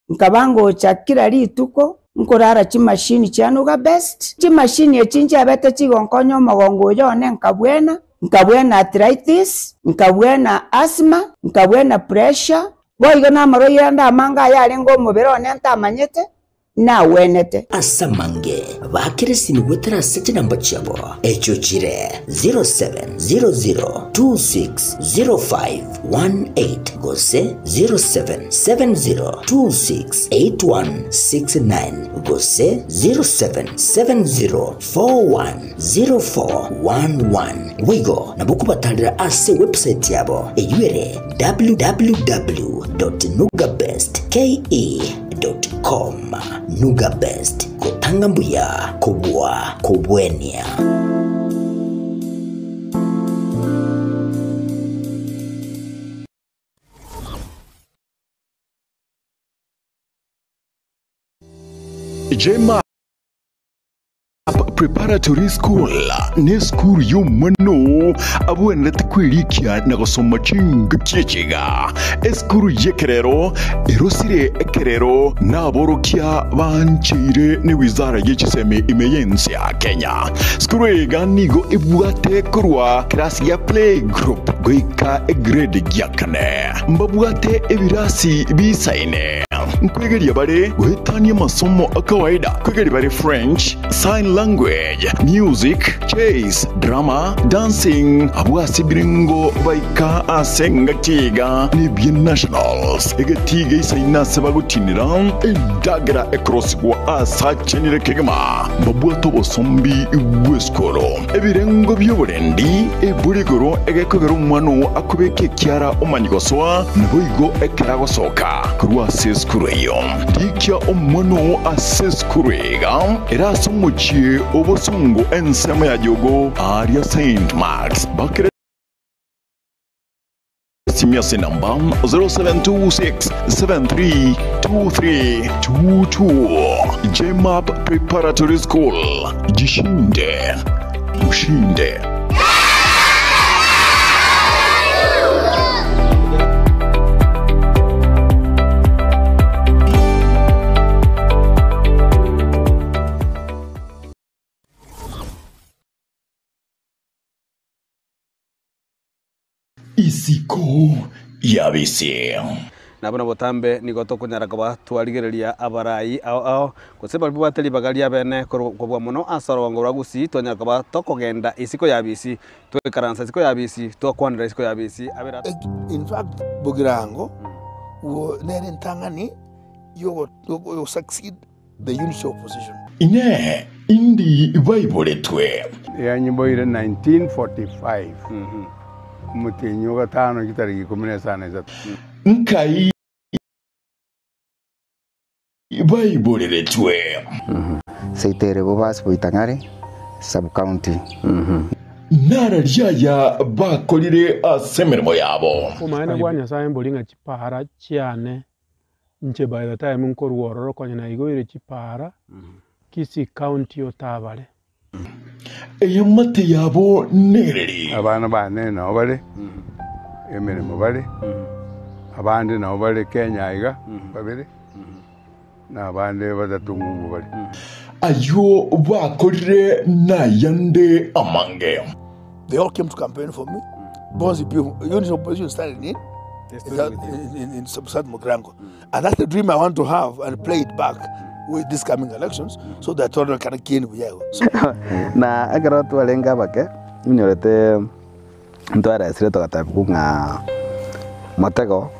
Nkaba ngocha kera rituko, nkorara chimashini chia Nuga Best. Chimashini echi nchiabete chigonkonya omogongo oyo one nkabwena, nkabwena arthritis, nkabwena asthma, nkabwena pressure, boigo na amarwaire ande amange ayarenge omobere one ntamanyete, nagwenete. Ase amange bakire esimi goetera ase chinamba chiabo, echio chire 0700260518 gose 0770268169 gose 0770410411. Boigo nabo okobatarera ase ewebsite yabo eyio ere www.nugabestke.com. Nuga Best, gotanga mbuya kobua kobwenia. Jema Preparatory School nesukuru y'omwana abwenerete kwerikia na gosoma chingaki echiga. Esukuru y'ekerero erosire ekerero naborokia bancheire ne wizara ye chisemi ime y'ense ya Kenya. Sukuru eye nigo ebwate korwa kerasi gia play group goika egrade gia kane. Mbabwate ebirasi bisaine. Nkwegeria bare goetania amasomo a kawaida, nkwegeria bare French, Sign language, music, chess, drama, dancing, abwo ase ebirengo baika ase engaki iga nebie nationals, egetii geisaine ase bagotinera endagera ekorosigwa ase achenire kegima, mbabwate obosombi bw'esukuru, ebirengo bi'oborendi, eburi igoro egekogera omwana oo akobeka ekiara omanye gosoa, naboigo ekero agosoka korwa ase esukuru eyio. Rikia omwana oo ase esukuru iga ere ase omochie o bosongo ensemo ya Jogoo aaria Saint Marks. Bakere esimi ase enamba 0726732322. Jmap Preparatory School, jishinde ushinde. Isiko y'abisi. Na buna botambe nigo tokonyara koba twarigereria abarai ao ao, gose baria babwate ribaga riabene kobua mono ase orogongo rwa Gusii, twanyara koba tokogenda isiko y'abisi, twaikaransa isiko y'abisi, twakwanera isiko y'abisi abere. In fact, Bogirango nere entang'ani yogo succeed the unity opposition. Inee! Indi baiboretwe? Yanyiboire 1945, omotienyi o gatano chitariki ikomi na isano na isato. Nkai baiboreretwe? Seito ere Bobasi Boitang'are Sub-county. Narari aya bakorire ase emeremo yabo. Obomaene bwa Nyasae mbori ng'a chipaara chiane inche by the time nkorwa ororo konya naigoire chipaara Kisii County otabare. Eamate yabo nereri. Abana bane nao bare emeremo bare, abande nao bare Kenya iga babere, na abande batato ng'umbu bare. Ayio bakorire nayande amange. They all came to campaign for me. Bonsi pi unity of opposition started in in, in, in South Mugirango. And that's the dream I want to have and play it back with these coming elections so that Toronto can gain Buyago. So, Na ekero twarenge abake, inyorete ntwaresire togatebigwa ng'a motego,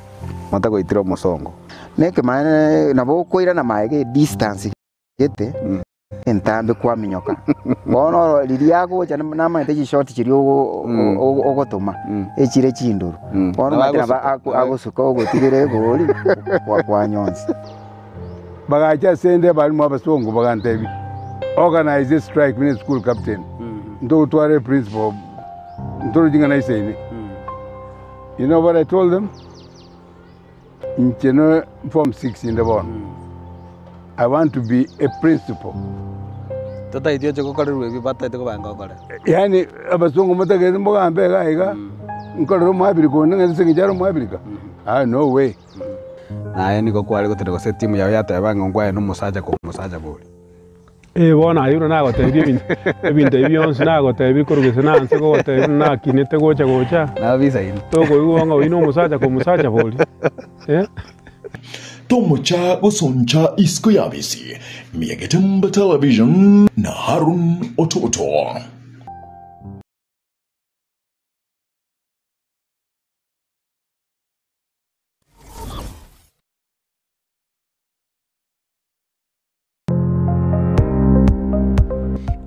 motego oitire omosongo. Nekemaene nabo okoirana maega edistance gete entambe kwaminyoka. Bono oro riria agocha namanyete chishoti chiria ogotoma echire chindoro. Bono omanyete nabo agosuka ogotigera egori kwanyonsi. Bagacha ase 'nde abalimu abasongo bagantebia, Organise a strike buna eschool captain, ntogotwara eprincipal, ntorochi ng'a naisaine. You know what I told them? Inche ne form 6 inde bono, I want to be a principal. Totaeti oche gokorerwa ebi bataete kobanga okore. Yaani abasongo motagete mbogambe iga iga, nkorere omoabirika onde ng'a ase eng'encho are omoabirika? Ah no way. Naye nigo kware gotera gose etimu yao yateba ng'a nkwaye nomosacha korwa omosacha bori. Ee bono aye buna nagotebirie ebinto ebinto ebi bionsi nagotebirie korwa gese nanse gogotebia buna nakinete gocha gocha, Nabisaine. tokoigwa ng'a oyio na omosacha korwa omosacha bori eh. Tomocha gosoncha isiko y'abisi, Miagetemba Television na Harun Ototo.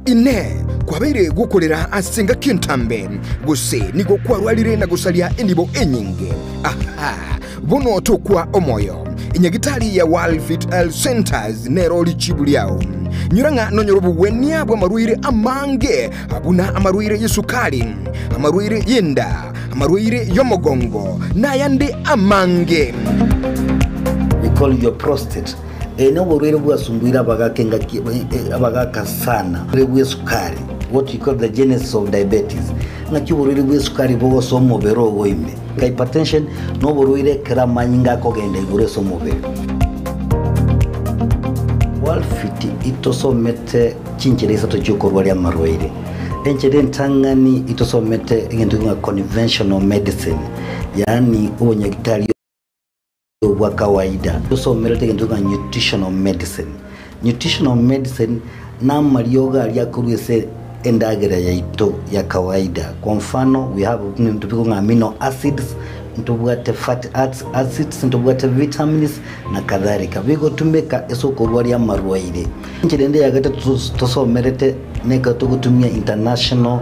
Inee! Kwabeire gokorera ase engaki entambe, gose nigo kwarwarire na gosaria enibo enyinge? Aha! Bono tokwa omoyo. Enyagitari ya World Fit Health Centers nero richibu riao. Nyora ng'a nonyore obogwenia bw'amarwaire amange, buna amarwaire y'esukari, amarwaire y'enda, amarwaire y'omogongo, na ayande amange. We call your prostate. Eye noborwaire bwasumbuire abagaka engaki abagaka sana. Oborwaire bw'esukari, what we call the genesis of diabetes. Ng'aki oborwaire bw'esukari bogosoa omobere ogo ime. Hypertension noborwaire ekero amanyinga akogenda igoro ase omobere. Worldfit itosomete chinchera isato chiokorwaria amarwaire. Enchera entang'ani itosomete egento ng'a conventional medicine, yaani obonyagitari obwa kawaida. Tosomerete egento ng'a nutritional medicine. Nutritional medicine namariogo aria akorwa ase endagera yaito ya kawaida. Kwa mfano, we have ebinto bikong'a ng'a amino acids, ntobwate fatty acids, ntobwate vitamins na kadhalika. Bigotumeka ase okorwaria amarwaire. Enchera ende ya gatato tosomerete nekero togotumia international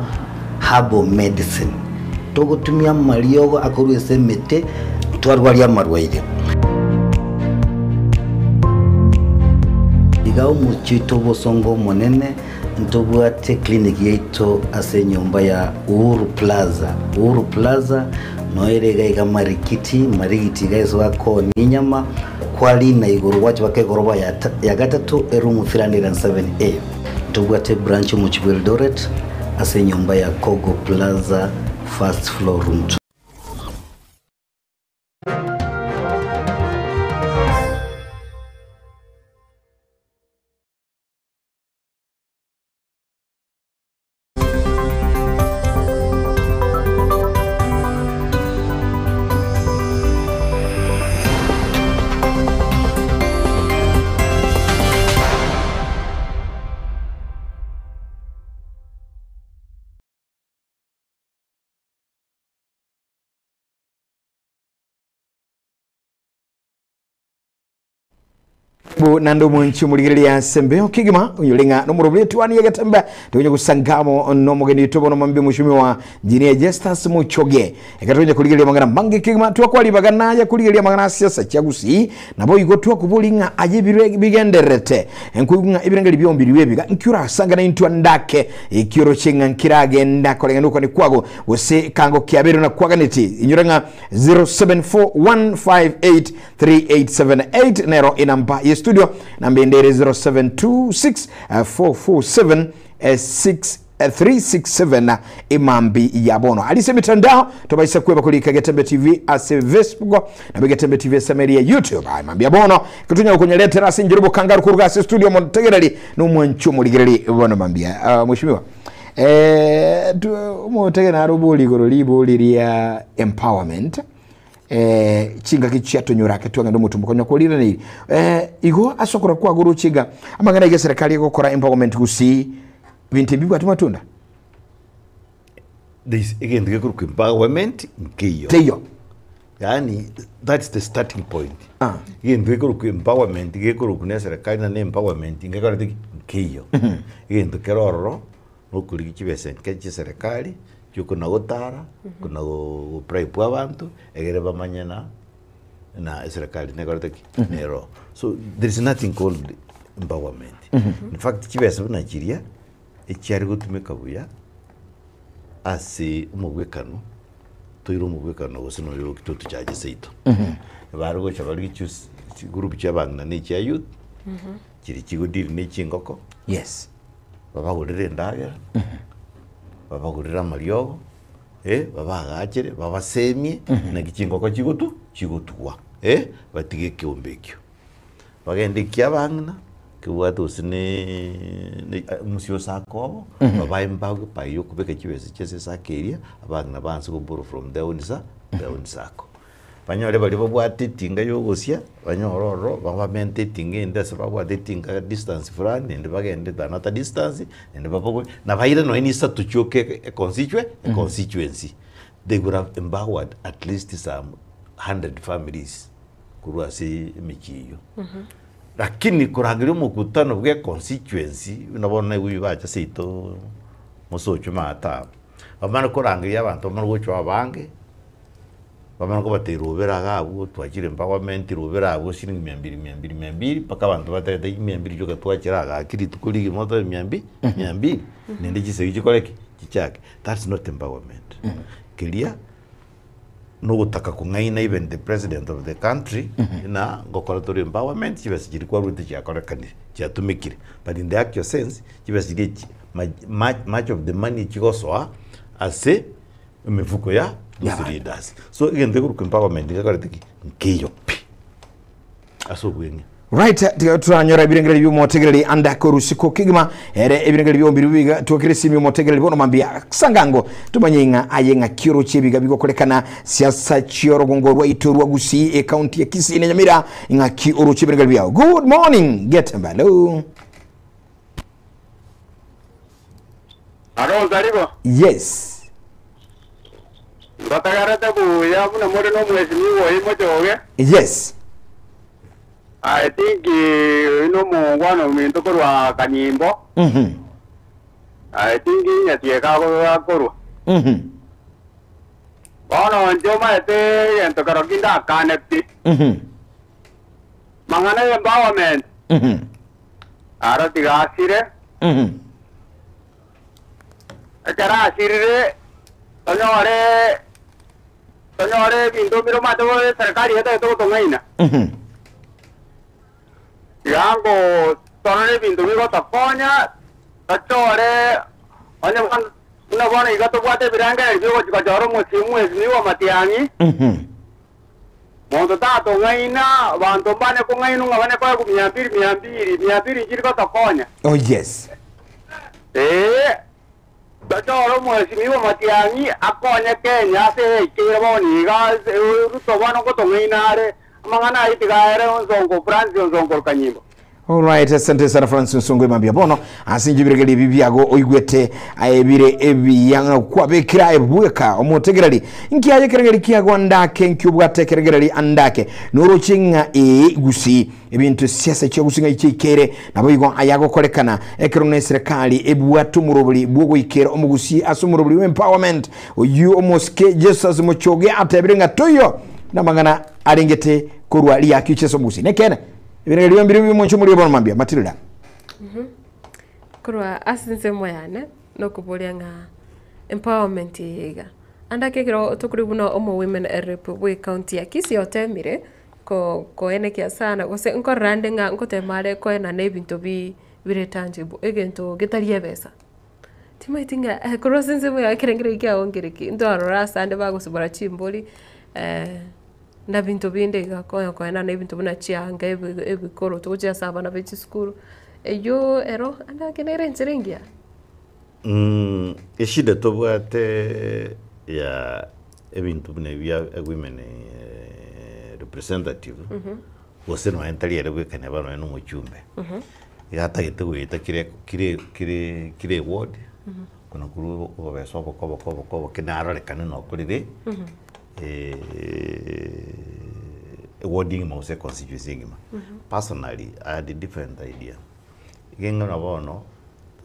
herbal medicine. Togotumia amariogo akorwa ase emete twarwaria amarwaire. Iga omochie oito obosongo omonene ntobwate clinic yaito ase enyomba ya Uhuru Plaza. Uhuru Plaza noyo ere iga iga Marikiti, Marigiti iga ase bakoonia enyama, kwarina igoro gwacha baka egoroba ya gatato eroom 307A. Ntobwate ebranch omochie bwa Eldoret ase enyomba ya Kogo Plaza first floor room 2. Bu nande omwanchi omorigereria ase embeo kegima oyore ng'a nomorobori etwani egetembe tonya gosangamo nomogeni oito bono mambi omoshimiwa Engineer Justus Muchoge ekero tonya korigereria amang'ana mange kegima twakwa ribaga naye korigereria amang'ana ase siasa chia Gusii nabo igo twakobori ng'a aye ebiro bigendererete nkoigwa ng'a ebirengeri biombiriwe ebiga nki orasanga naintwe andake ekioroche ng'a nkiragenda koreng'ana okwane kwago gose kango kiabeire na kwaganeti inyora ng'a 074158 3878 nero enamba ye studio namba ende ere 0726 447 6367 emambi ya bono arise emitandao tobaisa kweba korika Getembe TV ase Facebook nabo Getembe TV ase emeri ya YouTube Aye, mambi ya bono ketunya gokonyeretera ase enchera obokangaru koruga ase studio motegereri nomwanchi omorigereri bono mambia uh, mheshimiwa eh, omotegere naro obori igoro ribori ria empowerment eh, chingaki chiatonyora ake twagenda omotumbo konya kworiraneirie eh, igo ase okora kwagoroche iga amang'ana iga eserekari egokora empowerment gusii binto ebi bibwate matunda There is egento gekorokwa empowerment nkeiyo. Teiyo. Yaani that's the starting point. Ah. Egento gekorokwa empowerment gekorokwa na eserekari na na empowerment ngekorete ki? Nkeiyo. Egento kere ororo nokorigia chibesa nke chia eserekari chiokona gotara, kona go bribe abanto, egere bamanye na na eserekari nekorete ki? Nero. So there is nothing called empowerment. In fact chibesa buna chiria, echiare gotumeka buya ase omogwekano, toire omogwekano gose noyo totuchache seito. Bare gocha bare choose chigroup chia abang'ina na echia youth, chiria chigodeal na echingoko. Yes. Babagorere endagera, babagorere amariogo, eh, babaagachere, babasemie naki chingoko chigotu chigotugwa, eh, batige ekeombe ekio. Bagende ekiabang'ina, kebwate gose ne omosie osake obo, babae embago epae ya okobeka chibesa chia ase esake eria, abang'ina baanse go borrow from their own sa their own sacco. Banyore baria babwate etinga ya ogosia, banyore ororo, babamente etinga ende ase babwate etinga distance fulani, naende bagende another distance, naende babogore, na baire nonye na isato chioka econstitue econstituency, they could have empowered at least some hundred families korwa ase emechie eyio. Lakini korangeria omokutano bwa econstituency, buna bono naigwe bacha seito mosocho maate aba, bamane korangeria abanto bamane gocha abange. Bamanye kobatebia rubera iga abwo twachire empowerment rubera abwo shilingi mia mbili mia mbili mia mbili mpaka abanto batebete mia mbili chioka twachire iga gaki rituko rigima otoe mia mbi mia mbili naende chisegi chikore ki? Chichake. That's not empowerment. Keria nogotaka kong'aina even the president of the country ng'a ngokora tore empowerment chibesa chiria kwarwete chiakorekanire chiatumekire but in the actual sense chibesa chiria echi much of the money chigosoa ase Emefuko ya those leaders. So egento ekorokwa empowerment ngekorete ki? Nkeiyo pi. Ase obweng'e. Right, tiga turanyora ebirengererio biomotegereri ande korusiko kegima ere ebirengererio biombiri biga twakire esimi omotegereri bono mambia sangango tumanye ng'a aye ng'a kioroche ebiga bigokorekana siasa chiorogongo rwaito rwa Gusii ecounty ya Kisii na Nyamira ng'aki oroche ebirengererio biao. Good morning Getembalo. Aro ntaribo? Yes. Mbategerete buya buna more nomwesimiwa oye mochoge. Yes. I think oyo nomongwana ominto korwa Kanyimbo. I think Nyatieka akorwa. Bono inche omanyete egento kero ki ndakane pi. Mang'ana ya empowerment. Aro tiga asire. Ekero asirire, tonyore tonyore ebinto bire omanyete bono eserekari etagete gotong'aina. Tiga ngo torore ebinto bigotokonya, tochore onye bono buna bono iga tobwate ebirengererio bia ogochia gochora omosie omwesimiwa Matiang'i. Monto tatong'aina, abanto mbane kong'ainwa ng'a bane koegwa mia mbiri mia mbiri, mia mbiri nchiri gotokonya. Oh yes. Ee, tochore omwesimiwa Matiang'i akonye Kenya ase eikeire bono iga ase Ruto bono ngotong'aina are, amang'ana ayio tiga aere Onsongo Francis Onsongo Kanyimbo. Alright, asante sana Francis Nsongo Imambia bono ase inche ebiregerio ebi biago oigwete aye bire ebiya ng'a kwabekire aye bweka omotegereri nki aye ekeregerio kiago andake nki obwate ekeregereri andake noroche ng'a ee gusii ebinto siasa chia gusii ng'a chiaikeire nabo igo aya agokorekana ekero na eserekari ebwate omorobori bwogoikera omogusii ase omorobori bwa empowerment oyio omosike Jesus Mochoge atebire ng'a toiyo namang'ana arengete korwa riaki chiase omogusii nekeene Ebirengererio mbire bi'omonche omoria bono mambia. Matilda. Korwa ase ensemo yane, nokoboria ng'a empowerment eye iga, ande ake ekero tokorwa buna omo women rep bwe ecounty ya Kisii otemire, ko- koenekia sana gose nkorora ande ng'a ngotema are koenana ebinto bi bire tangible, egento getari ebesa. Timanyeti ng'a korwa ase ensemo yaye ekerengererio kiago nkere ki, ntwarora ase ande bagosibora chimbori. na binto binde iga konya koenana ebinto buna chianga ebi- ebikoroto gochia ase abana be chisukuru, eywo ero ande ake nere enchera engiya. Eshida tobwate ya ebinto buna ebi bia women representative, gose nonye ntari ere bweka neba nonye na omochumbe, iga atagete goeta kire kire kire kire eward, buna korwa obobesa oboke oboke oboke oboke narorekane nokorire. eward engima gose econstituency engima. Personally, I had a different idea. Ekeng'ina bono,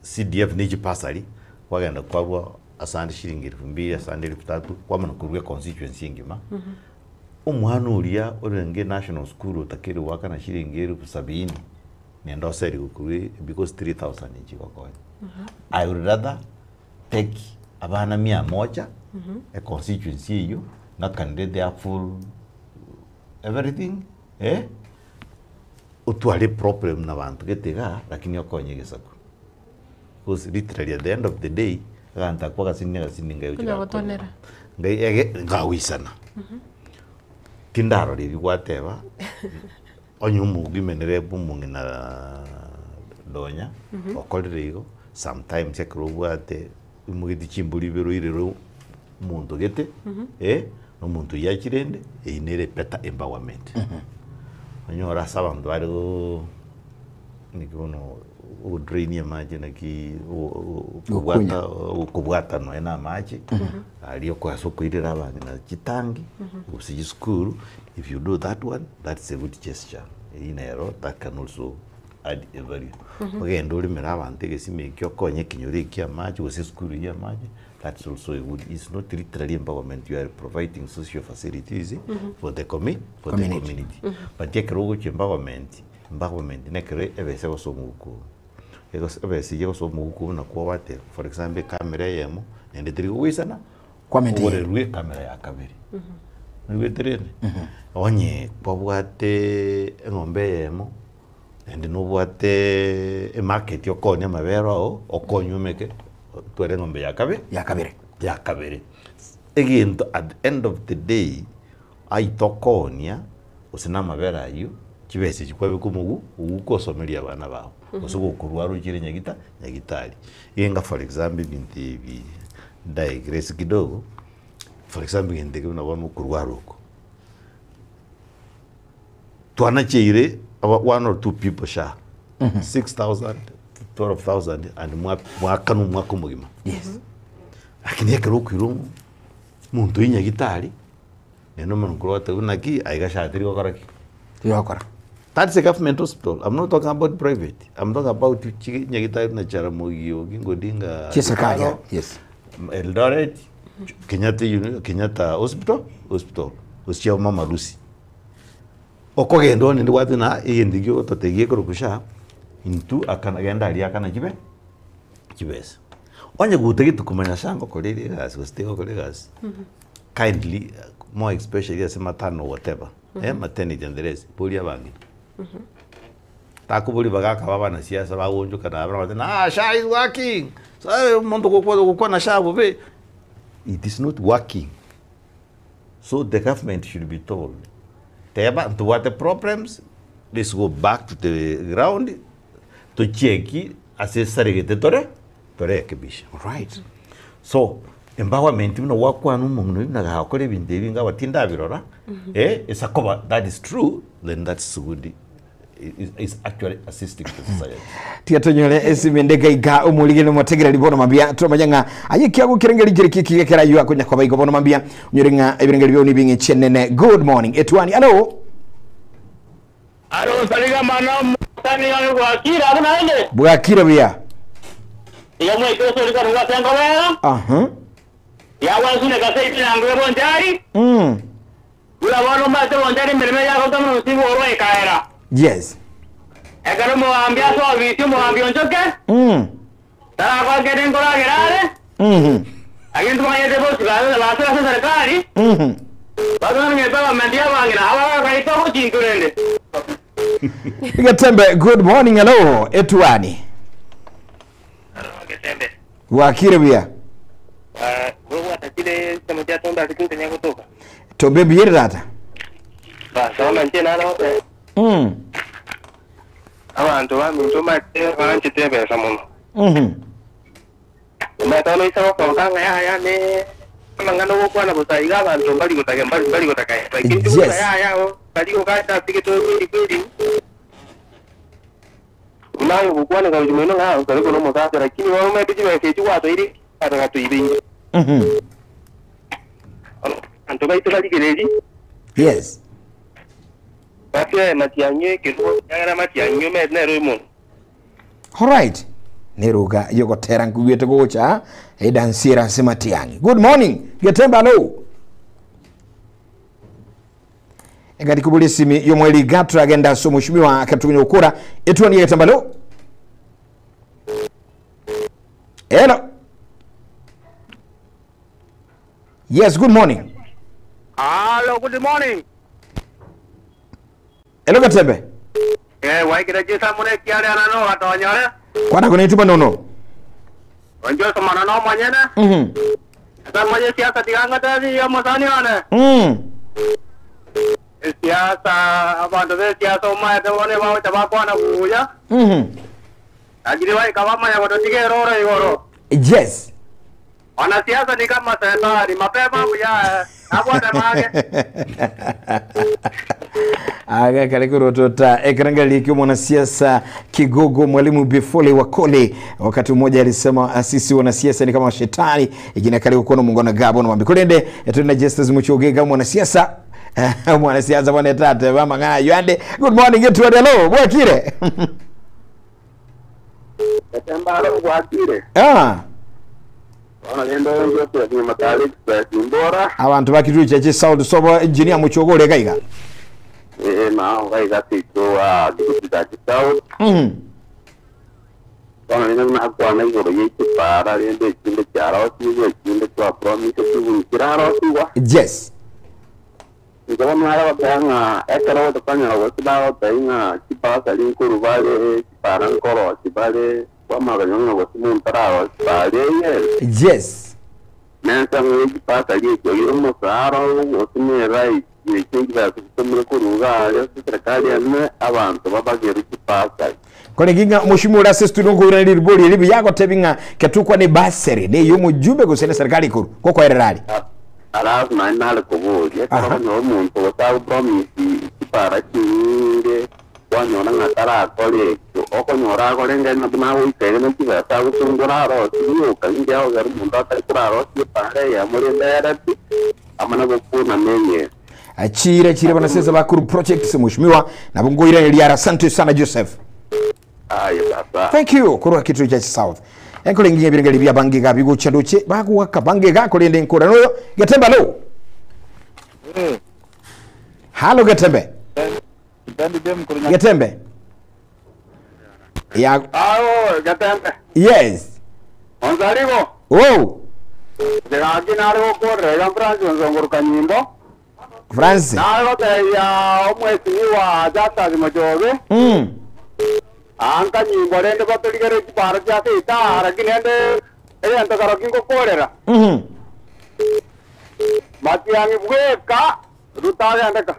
CDF ne chibasari, kwagenda kwarwa asande shilingi elfu mbili, asande elfu tatu, kwamana korwa econstituency engima, omwana oria orenge national school otakeire goakana shilingi elfu sabini, nende oseriwe korwa because 3000 nchigokonya. I would rather take abana mia moja econstituency eyio ngakanire their full everything eh, otware problem na banto gete igaa lakini okonye egesaku. Because literally at the end of the day aganto akwo agasini agasini ngai Konya gotonera. ngai ege ngagoisana. Tindarora ebi gwateba Onye omogima nere omong'ina donya okorire igo, sometimes ekero obwate oimogeti chimbori ibere oirere omonto gete, eh, na omonto oyio achire ende, eyio nere better empowerment. Onyore ase abanto bare go naki bono ogodrainia amache naki kobwata kobwata nonya na amache, aria ase okoirera abang'ina chitangi, gose chisukuru, If you do that one, that's a good gesture. Eyio nero that can also add a value. Ogende oremere abanto egesima ekio okonye ekenyoro ekio amache gose esukuru eyio amache, that's also a good, it's not literally empowerment, you are providing social facilities for the commu- for the Community. community. But ekero ogochia empowerment, empowerment nekero ebesa egosoa omoguko oo. Egos- ebesa eyio egosoa omoguko buna kwabate, for example ekamera eyemo, naende teri kogoisana, Kwamenta eyemo. Ogorerwe ekamera ya kabere. Oigwete rende? Onye kwabwate eng'ombe eyemo, naende nobwate emarket okoonia amabere ao, okonywa omeke, otware eng'ombe ya kabe Ya kabere. ya kabere. Egento at the end of the day, aye tokoonia, gose na amabere aywo, chibesa echi kwabeka omogu, oguka osomerie abana bago, gose gokorwara ochire nyagita nyagitari. Iga for example ebinto ebi Digress kidogo, for example egento eke buna bono okorwara oko, twanacheire aba one or two people sha, 6000, 12000 and mwa- mwakana omwaka omogima. Yes. Lakini ekero okoira omo- omonto oyi nyagitari, naende omanye korwa goteba buna ki, aiga sha teri gokora ki? Teri gokora. That's a government hospital, I'm not talking about private, I'm talking about chi nyagitari buna Jaramogi Oginga Odinga Chiserikali, Referral, yes. Eldoret, Kenyatta uni- Kenyatta hospital, hospital, gose chia mama Lucy. Okogenda one ndibwate na egento ekio ogototegia ekorokwa SHA, intwe akana genda aria akana chibe chibesa. Onye gotagete komanya SHA ngokora ere egasi gose tegokora egasi, kindly more especially ase maternal whatever, eh, maternity and the rest, boria abang'ina. Takoboria bagaka ba abanasiasa bagoonchoka na abana bagoteba ah SHA is working, so omonto ogokwana SHA bobe, it is not working. So the government should be told, teba ntobwate problems, let's go back to the ground, tocheki ase esaregete tore torekebishe. Right. So empowerment buna gwakwana omong'ina oyio buna gakora ebinto ebi ingawa tindabirora, eh, esakoba that is true, then that's good. is actually assisting the society. Tiga tonyore esimi ende gaiga omorigene omotegereri bono mambia tomanye ng'a aye kiago kerengeri kere kiki gekera akonya koba igo bono mambia onyore ng'a ebirengeri bio nibing'echi enene. Good morning etwani alo. Alo saliga mana mutani yangu bwakira abu naende. Bwakire buya. Iyo mweke osorika rwa sengobera. Aha. Yawa sune kase itango bonjari. Bula bono mate bonjari mirime yako kama usiku oro ekaera. Yes. Ekero muambia so visio muambia onchoke. Tara kwa keten kora gerare. Agin tumanye te bosi ba la la serikali. Bado ngepaba mendia bangina hawa kaita ko chinturende. Getembe, good morning, hello, Etwani. Getembe. Bwakire buya. Tombe biyere tata. Basoma nche naro. Abantu baminto mate banchite besa mono. Matono isaba konkanga ya ya ne mangano gokwana bosaiga abantu bali gotaka bali gotaka. Yes. Ya ya bali gokata tiketo kweli kweli. Unayo gokwana kwa jumeno nga ukale kono motaka lakini wao mete jiwe wato iri ataka tuibingi. Anto baito bali gereri. Yes. Bafya matianyo kero yagara matianyo met nero mono. All right. Neruga yogotera nkugwete gocha edansira sematiangi. Good morning. Getemba hello. Engati kubuli simi yomweli gatra agenda so mheshimiwa akatunya ukura etuani Getemba hello. Hello. Yes, good morning. Hello, good morning. Hello Getembe. Eh, waikira jisa mune kiare anano atonyore. Kwana kuna ituma nono. Onjo somana no manyene. Asa manye siasa tiganga tazi ya mosani one. Siasa abantu be siasa umaye te wone bawo tabakwana buya. Ajiri wai kawama ya wadotige roro igoro. Yes. Wanasiasa ni kama serikali mapema buya. Hapo atamage. Aga kalikurotota ekerangali mwanasiasa kigogo Mwalimu Bifole Wakole wakati mmoja alisema sisi wanasiasa ni kama shetani ikina kali kukono mungona gabo na mambikulende etuna Justus Muchoge mwanasiasa mwanasiasa bwana tate mama ng'a yande. Good morning yetu hello bwakire. Katembalo bwakire. Ah. Wana lendo yote ni matali express mbora. Abantu bakitu cheche sound sobo engineer Muchoge kaiga. Eh na kaiga tito a dikuta south. Wana lendo na kwa na igoro yete para lendo chinde charo siwe chinde kwa promise tu kiraro siwa. Yes. Ndio mara batanga ekero tokanya gosiba bainga chipasa linkuru bale chipara nkoro chibale kwa maganyonga gosimuntara bale. Yes. Nansa mwe chipasa licho yomo saro gosimera ikingi kutumira kuruga yo serikali ame abantu babageru chipasa. Kone ginga mheshimiwa ura studio ngura ribori ribi yako tebinga ketukwa ni baseri ne yo mujumbe gosene serikali kuru koko ererali. Alafu na nale kuburia kama no muntu gotau promise chipara chinge wanyona ngatara akore okonyora akore na buna goikere na kibesa gutungura ro siyo kange aho garu muntu atari kuraro chipara ya muri ndera amana gukuna menye. Achire chire wanasiasa bakuru projects mheshimiwa na bungoira eliara. Asante sana Joseph. Ayo baba. Thank you kurwa kitu cha South. Enkole ngiye birengeri bya bangiga bigucha duche baguwaka bangiga kolende nkora noyo Getembe lo. Halo Getembe. Getembe. Ya Ayo Getembe. Yes. Onzarigo. Oh. Ndiraji naro ko rega Francis nzongoro kanyimbo. Francis. Naro te ya omwesi wa jata zimojobe. Anka nyimbo rende batoligere chiparo cha sita lakini ende ende karo kingo korera. Matiangi bweka rutaya ndeka.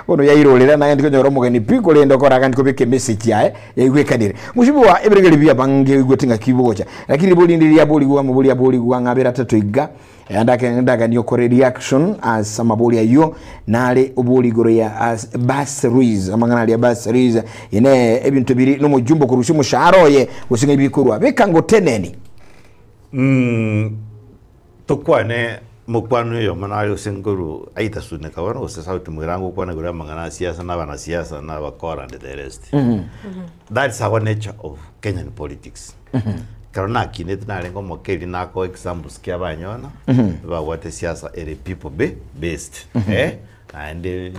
Bono yairorera naye ndikonyora omogeni pi korende okoraga ndikobeka emessage yaye yaigwekanire. Mheshimiwa ebirengererio bia abange oigwete ng'aki bogocha. Lakini ribo rinde riaborigwe amabori aborigwe ang'e abere atato iga eh, ndake ndaganie okore reaction ase amabori ayio nare obori igoro ya as bursaries amang'ana aria bursaries ine ebinto biri nomojumbe okorusia omoshahara oye gose ng'a ebikorwa beka ngoteneni. Mm, Tokwane mokwano oyomo nare gose nkoru either Suneka bono gose Sauti Mwira ngokwana igoro y'amang'ana a siasa na abanasiasa na abakora and the rest. That is our nature of Kenyan politics. Ekero nakinete narenge omokeri nakoa examples ki abanyona babwate siasa ere people be based eh, naende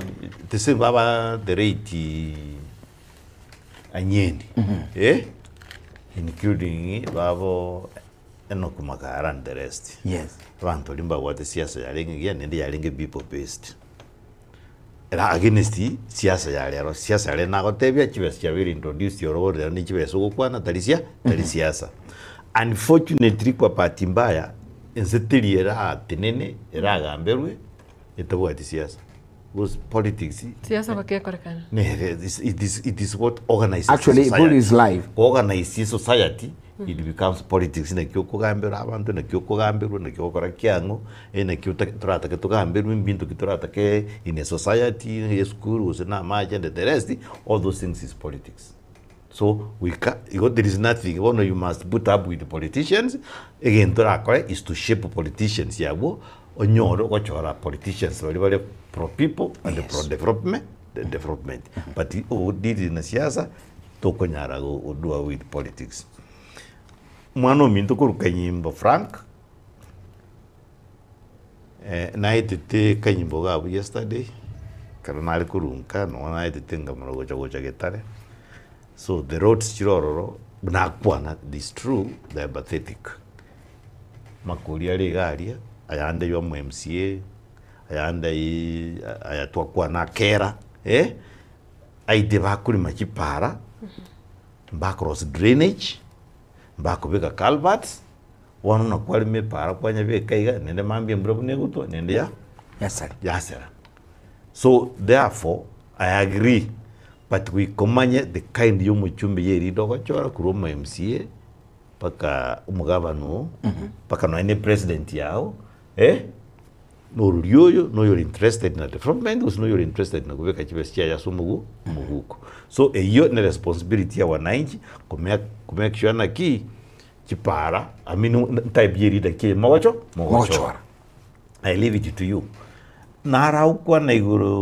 the same aba the rate Anyeni eh, including babo Enock Makara and the rest. Yes. Abanto baria mbabwate siasa yarenge engiya naende yarenge people based. Era against siasa ya rero, siasa ya rero nagotebia chibesa chiabeire introduced oro bono rero ne chibesa ogokwana tari sia tari siasa. Unfortunately kwa bahati mbaya ense teri eratenene eragamberwe etabwati siasa. Because politics Siasa bakekorekana. nere it is what organizes Actually, society. it is life. Organize society it becomes politics naki okogambera abanto naki okogamberwa naki ogokora kiang'o eh, naki ota toratake togamberwe mbinto ki toratake in a society esukuru gose na amache and the rest all those things is politics. So goika igo there is nothing bono you must put up with politicians egento orakore is to shape politicians abwo onyore ogochora politicians baria bare pro people and pro development development but ogodeal na siasa tokonyara go do away with politics. Omwana ominto korwa Kanyimbo Frank naetete Kanyimbo iga abwo yesterday ekero nare korwa nka nonye naetete nkamanya gocha gocha Getare so the roads chire ororo buna akwana it is true they are pathetic. Makori are iga aria, ayande ya omo MCA, ayande aya twakwana akera eh, aite bakorema chipara, mbakorosia drainage, mbakobeka culverts, bono na kwarema epara kwanyabeka iga, naende mambia embura buna egotwa, naende ya Yasara. yasera. So therefore, I agree, but goika omanye the kind ya omochumbe ya erinde ogochora korwa omo MCA, mpaka omogabana oo, mpaka nonya ne president yao, eh, norori oyo noyore interested na development gose noyore interested na kobeka chibesa chiaye ase omogu omoguko. So eyio ne responsibility ya wananchi kome komake sure naki chipara I mean type ya leader ki mogocho mogochora. I leave it to you. Naraokwana igoro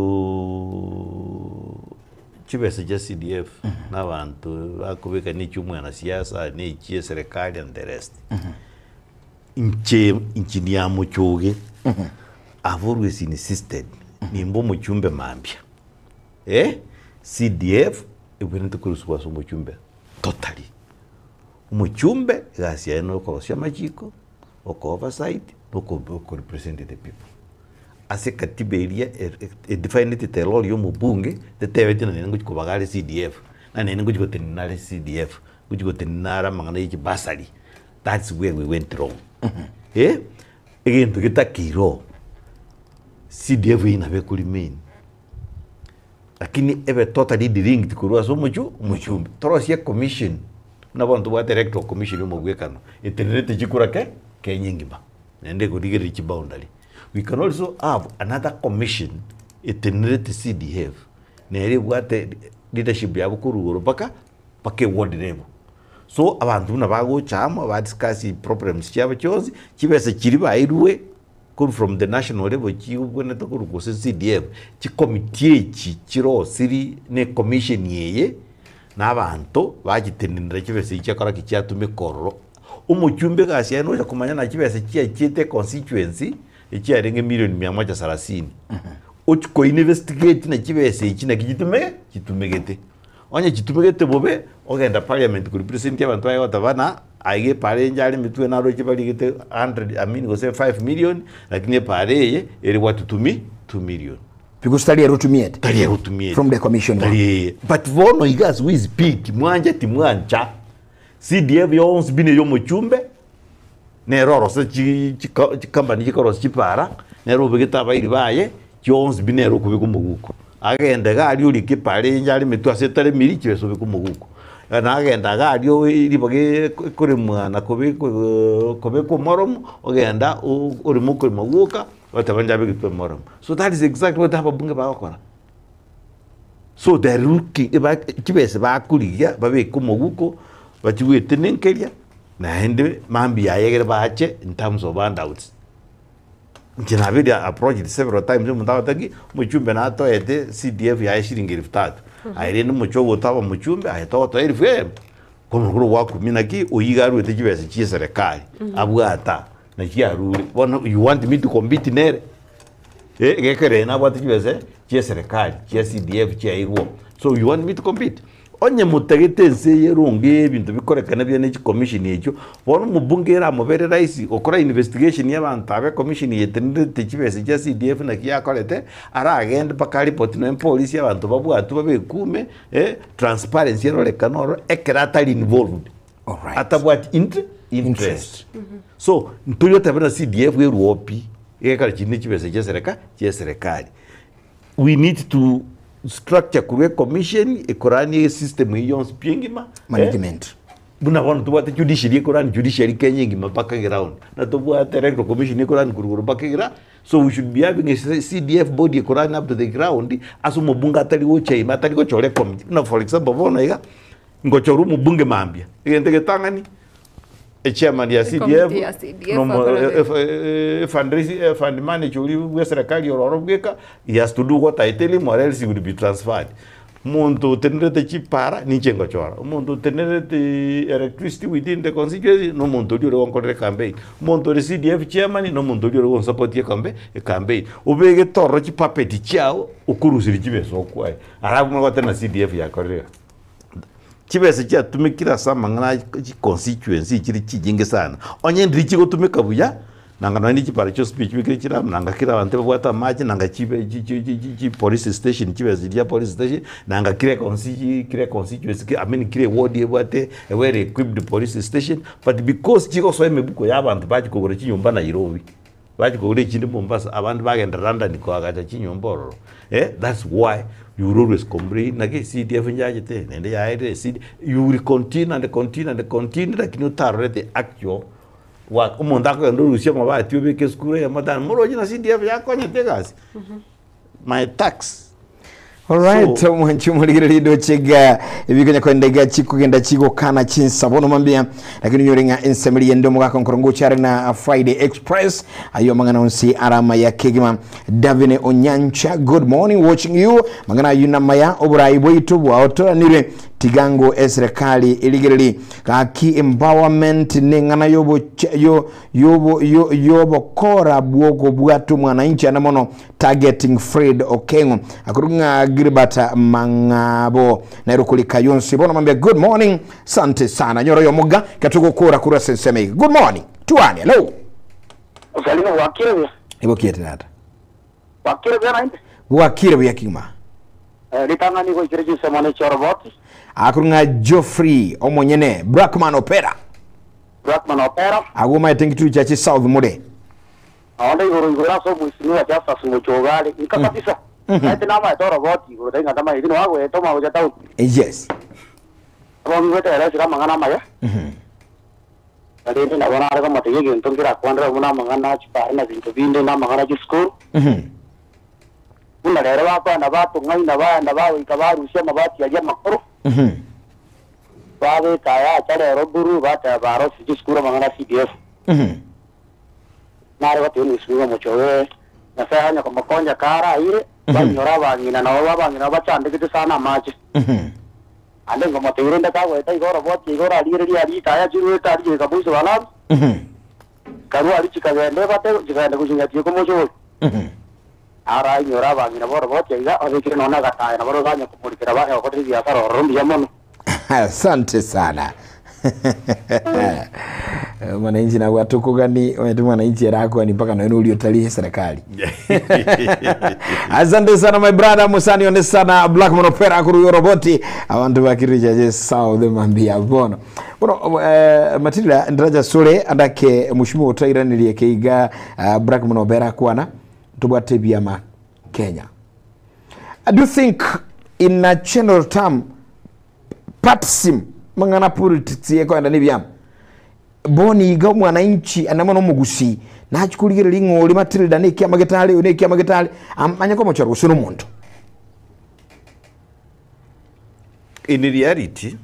chibesa chia CDF na abanto bakobeka ne chia omwanasiasa ne echia eserekari and the rest. Inche engineer Muchoge I've always insisted nimbe omochumbe mambia eh, CDF ebwenerete korusigwa ase omochumbe totally. Omochumbe egasi yaye nokorosia amachiko, oko oversight, na oko oko represent the people. Ase ekatiba eria edefinete the role ya omobunge, tetebeti nonye ngochi kobaga are CDF, na nonye ngochi gotenena are CDF, ngochi gotenena are amang'ana ya chibasari, that's where we went wrong. Eh, egento getakeire oo, CDF eywo nabo eko remain, lakini ebe totally delinked korwa ase omochu omochumbe. Torosie ecommission, buna bono tobwate electoral commission ya omogwekano, etenerete chikura ke Kenya engima, naende ekorigereria chiboundary. We can also have another commission etenerete CDF, nere ebwate leadership yabo korwa igoro mpaka mpaka eward level. So abanto buna bagocha amo ba discuss problems chiabo chionsi, chibesa chiria bairwe korwa from the national level chibwenerete korwa gose CDF, chicommittee echi chirosiri na ecommission eye, na abanto bachitenenera chibesa echi chiakora ki chiatumeka ororo. Omochumbe egasi yaye nocha komanya na chibesa chiachiete econstituency, echiarenge milioni mia moja sarasini, ochia koinvestigate na chibesa echi naki chitume chitumegete. Onye chitumegete bobe, ogenda parliament korepresent abanto baye goteba buna aiga epara eye inche aremetwe naroche barigete hundred I mean gose five million, lakini epara eye ere worth two mi two million. Because tari ere otumiete. Tari ere otumiete. From the commission. Tari eye. But bono iga as we speak, mwancha timwancha, CDF yonsi buna eye omochumbe, nere orose chi chi chicompany chikorosia chipara, nere obegete abairi baye. Chionsi pi nere okobeka omoguko. Agende iga aria orike epara eye inche aremetwe ase etaremiri chibesa obeke omoguko. Na agenda iga aria ribaga ekoremwa na kobekwa kobekwa omoromo, ogenda oreme okorema gwoka, oteba inche abegetwe omoromo. So that is exactly what ababunge bagokora. So they are looking eba chibesa bakorigia babeke omoguko, bachie goetenenkeria, naende mambia yaye ekere bache in terms of handouts. Inche nabeire approached several times omonto agoteba ng'a omochumbe natoete CDF yaye shilingi elfu tatu, aye rende omochie ogotaba omochumbe aye togotoa elfu eyemo, bono korwa gwakumia naki oyio iga aruete chibesa chia eserekari abwata naki arure, bono you want me to compete nere? Eh, gekere nabwate chibesa chia eserekari chia CDF chiairwe, so you want me to compete? Onye motagete ense eye eronge ebinto bikorekane buya ne chikomisheni echio, bono omobunge ere amobere rahisi gokora investigation ya abanto aba ekomisheni etenerete chibesa chia CDF naki yakorete, aragende mpaka aripoti nonye polisi abanto babwatwe babekume eh, transparency erorekane ororo ekero atari involved. Atabwati interest. So, ntori goteba buna CDF erwe pi, egekora chinde chibesa chia esereka chia eserekari. We need to structure korwa ecommission ekoranie esystem eyio yonsi pi engima Management. Buna bono tobwate judiciary ekorani judiciary Kenya engima mpaka eground, na tobwate electoral commission ekorani korwa igoro mpaka egra, so we should be having a CDF body ekorani up to the ground ase omobunge atari gocha ime atari gochora ecommittee. Buna for example bono iga, ngochorwa omobunge mambia, egento egetang'ani Echairman ya CDF, Ekomiti ya CDF nomo- akorore. fundraising- fund manager oria bwa eserekari ororo bweka, he has to do what I tell him or else he will be transferred. Omonto otenerete chipara ninche ngochora, omonto otenerete electricity within the constituency na omonto oria ore gonkorera ecampaign, omonto ore CDF chairman na omonto oria ore gonsupport ecampa ecampaign. Obegete ororo chipuppet chiago okoruseria chibesa okwaye, alafu omanye goteba ng'a CDF yakorire iga. Chibesa chiatumekire ase amang'ana a chiconstituency chire chinyinge sana, onye ndiri chigotumeka buya, nanga nonye ne chipara chia speech chibekire chire amo nanga kera abanto babwate amache nanga chibe chi chi chi chi chipolice station chibesa chiria chia police station, nanga kera econsi kera econstituency I mean kera eward ebwate a well equipped police station, but because chigosoa emebuko ya abanto bachia kogora chinyomba Nairobi, Bachia kogora echinde Mombasa, abande bagenda London koagacha chinyomba ororo eh, that's why you will always complain naki CDF njachete naende yaerire CD, you will continue and continue and continue lakini otarorete actual work. Omonto akogenda orusie amabati obeke esukuru eyemo tano, moroche na CDF yakonyete egasi, my tax. Alright, so, omwanchi omorigereria ndoche iga ebikonya kwenda iga chikogenda chigokana chinsa bono mambia lakini onyore ng'a ensemeri yende omogaka nkoro ngocha are na Friday Express ayo amang'ana onsi arama ya kegima Davine Onyancha good morning watching you mang'ana ayu namaya oborai bwaito bwaotoranire tigango eserekari erigereri gaki empowerment neng'ana yobo yo yobo yo yobokora bwokobwata omwananchi ane mono Targeting Fred Okengo akorwa ng'a Gilbert Mang'abo nero kuri Kayonsi bono mambia good morning sante sana nyoro yomuga katugokora kurwa ase ensemo eye good morning tuane hello Osalimo bwakire buya. Ebokire tata Bwakire buya naende. bwakire buya kigima Eh, ritang'ani goikire chinsemo ne chioroboti. akorwa ng'a Geoffrey omonyene Blackman Opera Blackman Opera. agwo maete ngituru chache South more Naende igoro igoro ase omoisinwa Justus Mochoge are, inka kabisa. Naete namaete oroboti igoro tari ng'a ntamaeti, noa goeta omanye gocha town. Yes. Abamigwete eresire amang'ana amaya, na rende nabo nare komotebia egento nkerakwanere buna amang'ana a chipara na binto binde na amang'ana a chisukuru. Buna rero bakoenda batong'aina baenda bagoika barusia amabati aria amakoro, babeka aya acha rero buru, bateba barosirie chisukuru amang'ana a CDF. Nare gotebia omoisiki bw'omochie oye, Nyasae onye komokonya karaire, bainyore abang'ina nabo abang'ina nabo bachandegete sana amache. Ande nkomotebia rende kagoeta iga oroboti iga orarigererie aria ritaya chiruete aria goika boiso balamu, chikarua aria chikagenda ebate chikagenda goching'atia komochie oyo. Arainyore abang'ina b'oroboti aiga, babekire nonya agataya nabo banya komorikera banya gokorera ebiasara ororo mbuya mono. Asante sana. Mwananchi nabwate okogani omanyete mwananchi ere akwani mpaka nonya oria otari serikali. Asante sana my brother musani one sana Black Monopera kuru yoroboti abantu bakiri chache South mambia bono. Bono eh, Matilda ndiraja sore andake mushimu otairanirie keiga uh, Black Monopera kwana tobwate biama. Kenya. Do you think in a general term partism mang'ana politics ekoenda na ebiama bono iga omwananchi ande mono omogusii nachia korigereria ng'a oria Matilda na ekiama getare oyo na ekiama getare amanye komochora gose na omonto. In reality,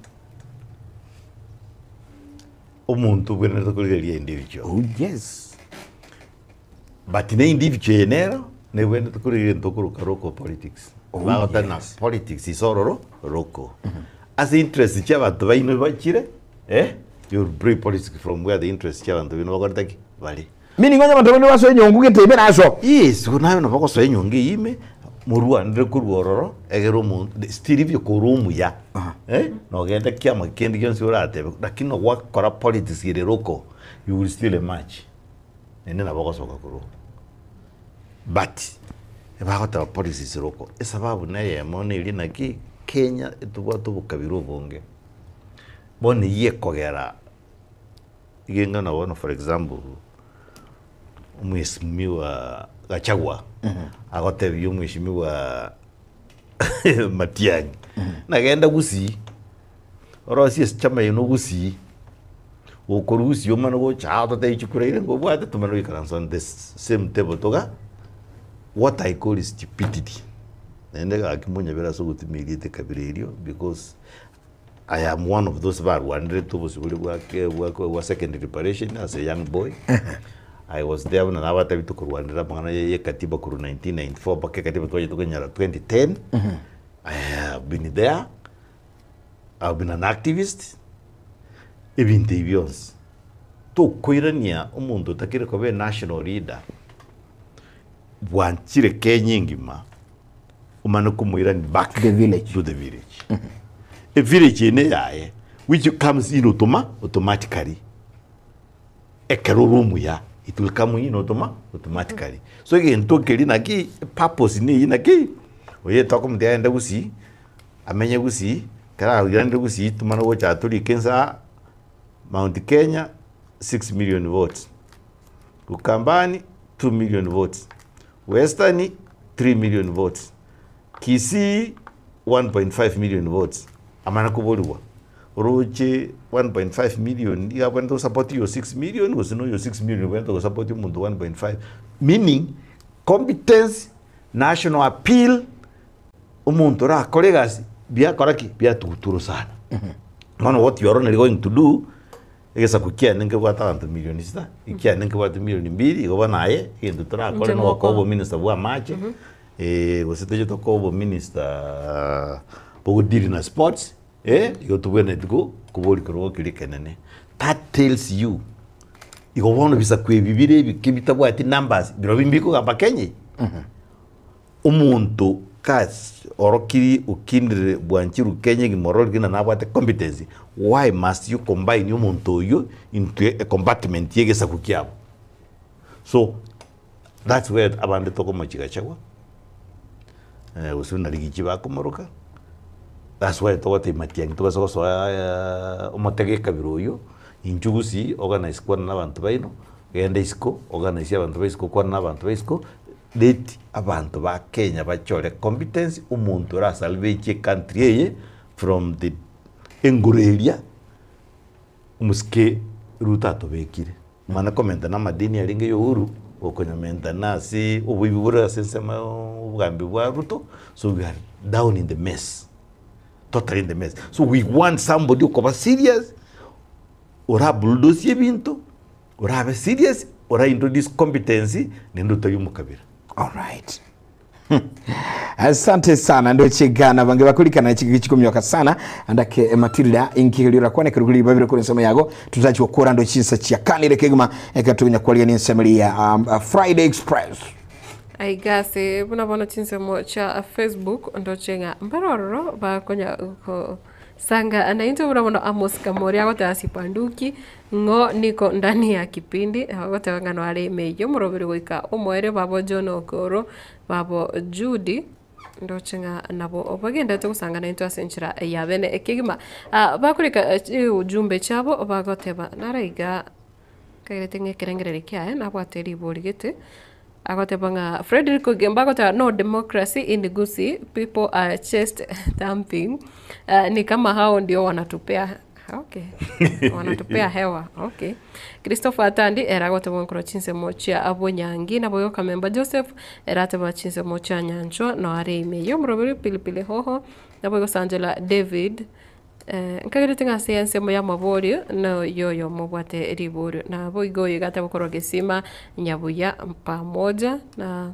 omonto obwenerete korigereria individual. Oh yes. But ne individual eye nero nebwenerete korigereria egento okoroka local politics. Oh, Bagoteba ng'a yes. politics is ororo local. Ase interest chia abanto baino bachire, eh, you will bring politics from where the interest chia abanto baino bakorete ki? Bare. Meaning onye abanto bande basoa enyongo gete ime naso. Yes, bono naye nabo ogosoa enyongo eyio ime, morwanere korwa ororo, egere omonto, still ibio korwa omuya, eh, nogenda kiama kende gionsi oratebe, lakini nogwakora politics ere local, you will still emerge. Naende nabo ogosoka korwa oo. But, ebagoteba policies local, esababu neyemo neri naki, Kenya etobwate obokabira obonge, bono eyio ekogera iga eng'ana bono for example, omwesimigwa Gachagua, agotebia omwesimigwa Matiang'i, nagenda Gusii, orosie esichama eno Gusii, gokorwa Gusii omane gocha aa ototebie chikura ire ngobwate tomanye goikaransa on the same table toga, what I call stupidity. Naende gaki monyabere ase ogotumia erieta ekabira erio because I am one of those barwanerete obosibore bwa ke bwa bwa second liberation as a young boy. I was there buna nabatebi tokorwanera amang'ana ya ekatiba korwa 1994 mpaka ekatiba twachete konyora 2010. I have been there, I have been an activist, ebinto ebi bionsi. Tokoirania omonto otakire koba a national leader, bwanchire Kenya engima, omane komoirania back To the village. to the village. E village eye neyaye which comes in automa automatically ekero ore omuya it will come in automa automatically. So egento keria naki purpose neyio naki oye tokomotebia agende gusii amenye gusii ekero airande gusii tomanye gocha atorike inse aa Mount Kenya 6 million votes, Ukambani 2 million votes, Western 3 million votes, Kisii 1.5 million votes. Amana koborigwa oroche 1.5 million iga abwenerete gosupport oyo 6 million gose noyo 6 million obwenerete gosupport omonto 1.5 meaning competence, national appeal, omonto orakore egasi biakora ki? Biatugutwa orosana. Bono what you are only going to do, egesaku kiane nkebwate abanto milioni sita, ekiane nkebwate milioni mbiri, igo bono aye, egento torakore Inche na ogokoa moko. obominister bwa amache, gose toche tokoe obominister bogodeal na sports, igo tobwenereti ko koboria korwa keria ekenene. That tells you, igo bono ebisaku ebi bire ebike bitabwati numbers, birobio mbikogamba Kenya eye. Omonto kas orokiri okindire bwanchiru Kenya egima ororire ng'a nabwate competency, why must you combine omonto oyio into a compartment ya egesaku kiabo? So that's where abande tokomochia Gachagua, gose buna Rigachi bakomoroka, that's why togotebia Matiang'i tobase gosoa omotego ekabira oyio, inchuo gusii organise kwana na abanto baino, genda isiko organise abanto ba isiko kwana na abanto ba isiko. Let abanto ba Kenya bachore competence omonto ora salvage ecountry eye from the engoro eria omosike Ruto atobekire. Mana komenta na amadeni arenge ya Uhuru okonyamenta na ase oboibi bore ase ensemo ya obogambi bwa Ruto so we are down in the mess, totally in the mess. So we want somebody okoba serious ora bulldoze ebinto. Orabe serious, ora introduce competency naende otari omokabira. Alright. Asante sana ndochigana bange bakurikana chiki chikomyoka sana andake Matilda inkigerio rakwane keruguri babire kuri nsemo yago tutachi gukura ndo chinsa chia kanire kegima ekatunya kwaria ni nsemo ya Friday Express. Aiga ase buna bono chinsemo chia Facebook ndoche ng'a mbare ororo bakonya ko Sanga naintwe buna bono Amos Kamori agoteba sipanduki ng'o niko ndani ya kipindi agoteba ng'a noare ime eyio omoroberi goika omoerio babo John Okoro babo Judy ndoche ng'a nabo bagenderete gosanga naintwe ase enchera ya bene kegima. Bakorika chiujumbe chiabo bagoteba naro iga kairete ng'a ekerengererio kiaye nabwate ribori gete. Agoteba ng'a Fredrick Ogembo agoteba no democracy in Gusii, people are chest thumping ni kama hao ndio wanatupea okay wanatupea hewa okay. Christopher Atandi ere agoteba nkorwa chinsemo chia Bonyangi, naboigo Kamemba Joseph ere ateba chinsemo chia Nyanchwa no are ime y'omoroberi Pilipili Hoho, naboigo Sanjela David Nkagerete ng'a ase ensemo y'amaborio noyo oyomo obwate riborio, naboigo oyo iga ateba korwa gesima nyabuya pamoja na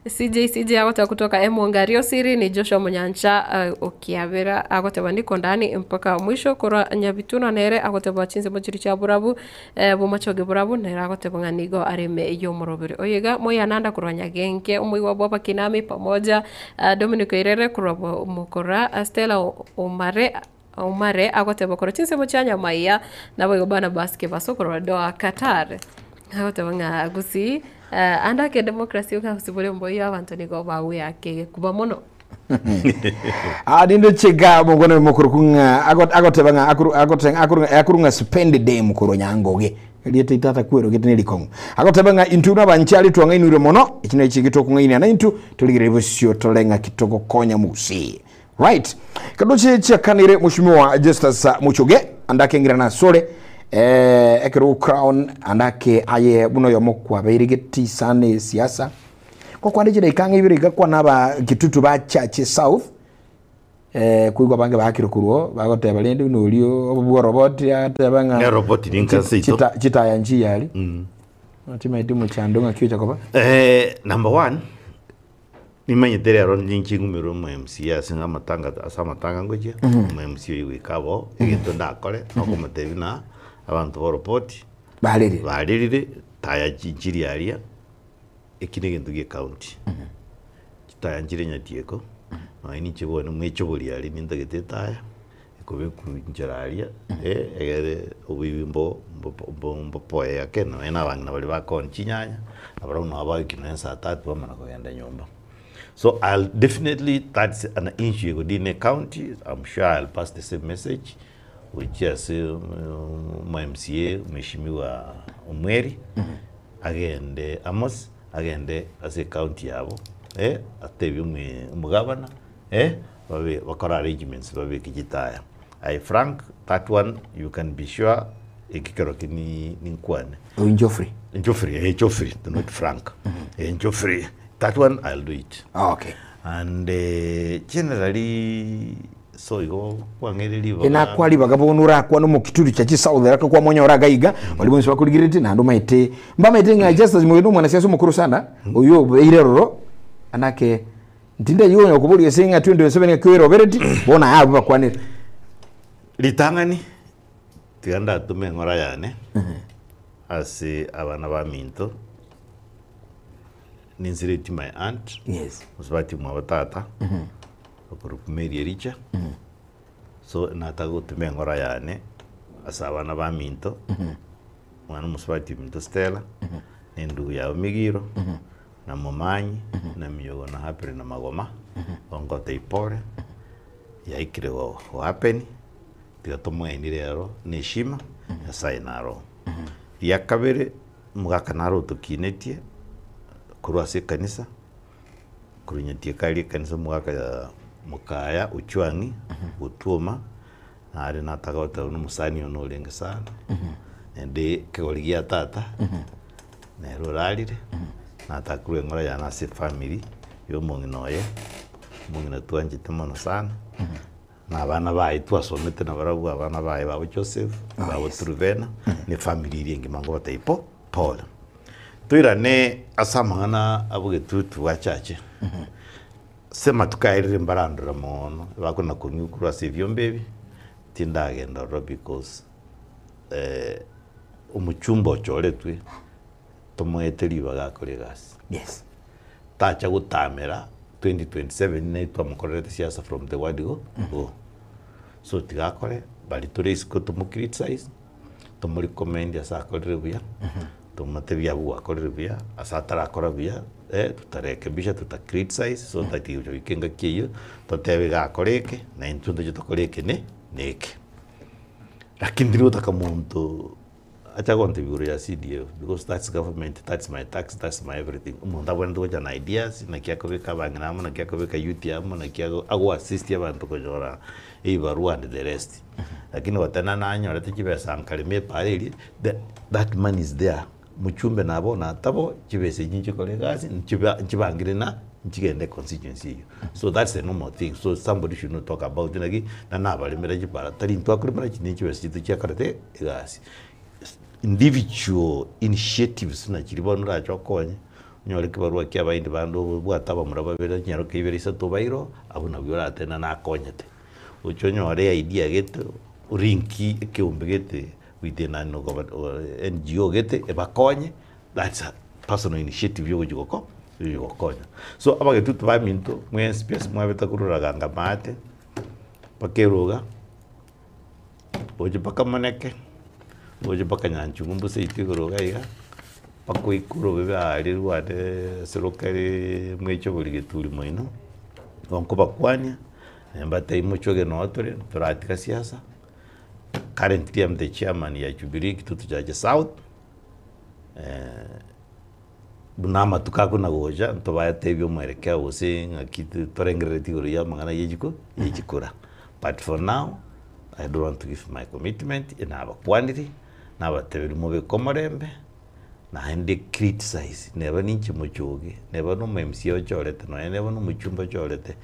CJ CJ agoteba kutoka Emongario Siri ni Joshua Monyancha Okiabera agoteba niko ndani mpaka mwisho korwa Nyabituna nere agoteba chinsemo chiria chia borabu bomachoge borabu nere agoteba ng'a nigo are ime y'omoroberi. Oyo iga Moyananda korwa Nyagenke omoigwa bw'abakinami pamoja Dominic Oirere korwa Mokora, Stella Omare Omare agoteba korwa chinsemo chia Nyamaiya, naboigo Barnabas Kebaso korwa Doha Qatar. Agoteba ng'a Gusii ande ake democracy iga gose bore mboiyo abanto nigo bagweaka egekuba mono. Ah, ninde chega mokone mokoroku ng'a ago- agoteba ng'a akuru agote akuru akuru ng'a spend day korwa nyangoge Erieta itata kwerogete nerikong'u. Agoteba ng'a intwe buna abanchari twang'ainirwe mono, eki nakio getokong'ainia naintwe, torigererie bosio tore ng'aki togokonya Mose. Right. Kadoche chiakanire Mheshimiwa Justus Muchoge andake ngirana asore eh, ekero crown andake aye buna oyomo kwabeire geti sana esiasa gokwande chidaika ang'e ibere iga kwana aba Kitutu ba Chache South Eh, koigwa abange baakire korwa oo, bagoteba rende buna oria obwo roboti agateba ng'a Ne roboti ninka ase ito. chita- chitaya nchiya aria. Chimaete omochando ng'aki ocha koba. Eh, number one, nimanyete rero ninche ng'umerwe omo MCA ase ng'a amatanga ase amatanga ngochia, omo MCA oyio goika aboo, egento ndakore, nokomotebia buna abanto ba roboti, Barerire. barerire, taya chi nchiri aria, eki na egento gie county. Chitaya nchire nyatieko, nonya ninche bono mwechobori aria nintagete etaya, ekobekwa inchera aria, egere oboibi mbo mbo mbopoe ake nonya na abang'ina baria bakoonia chinyanya, nabarabwo nabo bagoika nonya saa tatu bamana kogenda nyomba. So I'll definitely that's an issue egodina ecounty, I'm sure I'll pass the same message gochia ase omo MCA mweshimiwa Omweri, agende Amos. agende ase ecounty yabo, atebie omogabana, babe bakore arrangements babeke chitaya. Aye Frank, that one you can be sure eki kero ki ninkwane. Oyo Geoffrey. Geoffrey, eh, Geoffrey, not Frank. Eh, Geoffrey, that one I'll do it. Okay. And generally So igo kwang'eire ribaga. Enakwa ribaga bono orakwane omokituri cha chisouth eraka kwamonyora iga iga baria bonsi bakorigereretie naende omanyete mbamaete ng'a Justus Mugendi omwanasiasa omokoro sana oywo obeire ororo anake ntinde onya koboria ase ng'a 2027 ng'aki oerobereti bono aye abwo bakwanire. Ritang'ani tiga ndatome eng'ora yane ase abana baminto ninsiretie my aunt Yes. mosubati omwabo tata. Okorokwa Mary Ericha, so nataka gotuma eng'ora yane ase abana baminto, omwana omosubati ominto Stella, na endugu yabo Migiro, na Momanyi, na Miyogo na Happily na Magoma, bonkotebia pole, yaikire go happen, tiga tomoenie rero na heshima, Nyasaye naro. Ria kabere, omogaka naro otokinetie, korwa ase ekanisa. Korwa nyatieka aria ekanisa omogaka mokaya Ochwang'i gotwoma, nare nataka goteba buna omosani one orenge sana, naende ekegori gia tata, nere orarire, nataka korwa eng'ora yane ase efamiri ya omong'ina oye, omong'ina twanchete mono sana, na abana baye twasomete nabarabwo abana baye babo Joseph, babo Truvena, na efamiri eria engima ngobatebia po pole. Toirane ase amang'ana abogetutu bwa chache, ase amatuko aerire mbarandore moono, bakona kong'igwa korwa ase ebiombe ebi, tindagenda ororo because omochumba ochoretwe tomoete ribaga akore egasi. Yes. Tacha gotamera 2027 naye twamokorerete siasa from the word go, go. So tiga akore, baria tore isiko tomo criticize. Tomorecommend ase akorire buya, tomotebie abwo gwakorire buya, ase atarakora buya, tutarekebisha, tuta criticize, so that goika engaki eyio, totebe iga akore eke, na intwe ntoche tokore eke ne na eke. Lakini tiri gotaka monto. Acha gontebia igoro ya CDF because that's government, that's my tax, that's my everything. Omonto abwenerete gocha na ideas, naki akobeka abang'ina amo, naki akobeka youth amo, naki ago ago assist abanto konyora ebibarua and the rest. Lakini goteba nanyorete chibesa nkarema epaara eria, the that money is there, mochumbe nabo natabo, chibesa echio nchikore egasi, nchiba nchibangire na nchigende econstituency eyio. So that's the normal thing, so somebody should not talk about naki, nanabaremera chipara, tari intwe akoremera chinde chibesa chiaito chiakorete egasi. Individual initiatives buna chiria bono orache okonye, onyore ekebarua kia abaindi bande obwate abamura babere chinyaroka ibere isato obaire oo, abwo nabwo oratebe ng'a nakonyete. Oche onyore idea gete, orinki ekeombe gete within an NGO gete ebakonye, that's a personal initiative yogochia goko yogochia gokonya. So abagetutu baminto mwensi pi ase mwabete korwa raganga maate, mpaka eroga. Gocha mpaka Moneke, gocha mpaka Nyanchungu mbuse ito igoro iga iga, mpaka oike orobebe aaria rwane ase rokare mweche geturi moino, igo nkobakwania, mbatebie mochoge noo tore, toratiga siasa, currently am the chairman ya Jubilee Kitutu Chache South, buna amatuko akona gocha, ntobatebie omwerekeo gose ng'aki torengereretie igoro ya amang'ana ya echiko ya echikura. But for now, I don't want to give my commitment, nabakwanire, nabatebirie mobeke omorembe, naende criticize, neba ninche mochoge, neba na omo MCA ochorete, nonya neba na omochumba ochorete,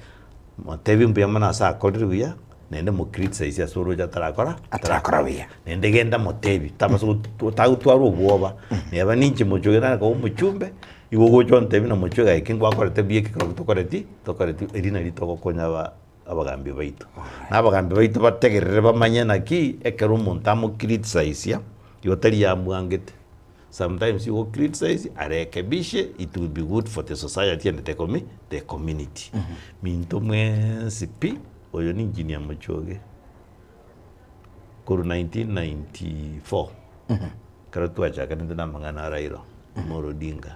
motebie mbuya mono ase akorire buya, naende mo criticize ase oroche atarakora Atarakora buya. Naende genda motebie, tabasa tagotwara obwoba, neba ninche mochoge nare koba omochumbe, igo ogocha ontebie na mochoge aye ki ngwakorete buya eke kero tokoreti tokoreti, erio nario togokonya aba abagambi baito. Na abagambi baito bategerere bamanye naki, ekero omonto amo criticize igo tari yamwangete. Sometimes igo criticize arekebishe, it will be good for the society and the commu the community. Minto mwensi pi, oyo ni engineer Mochoge, korwa 1994, ekero twachakanete na amang'ana a Raila Amolo Odinga,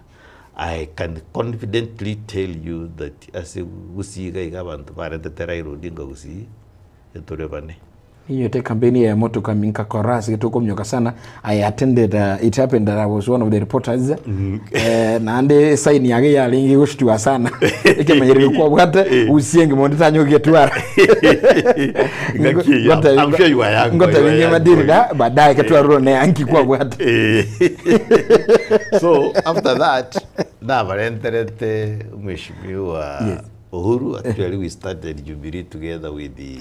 I can confidently tell you that ase Gusii iga iga abanto baretete Raila Odinga Gusii, etore bane. Ninyete campaign ya motoka minka chorus getokomioka sana I attended uh, it happened that I was one of the reporters eh, naende sign yage yarenge goshtua sana ekemenyerero kwabwate usienge monde tanyogetwara Ngaki eyo, I'm sure you are young, you are ngotabinge young madirira baadaye ketwaruro ne anki kwabwate so after that nabarenterete mheshimiwa Yes. Uhuru actually we started Jubilee together with the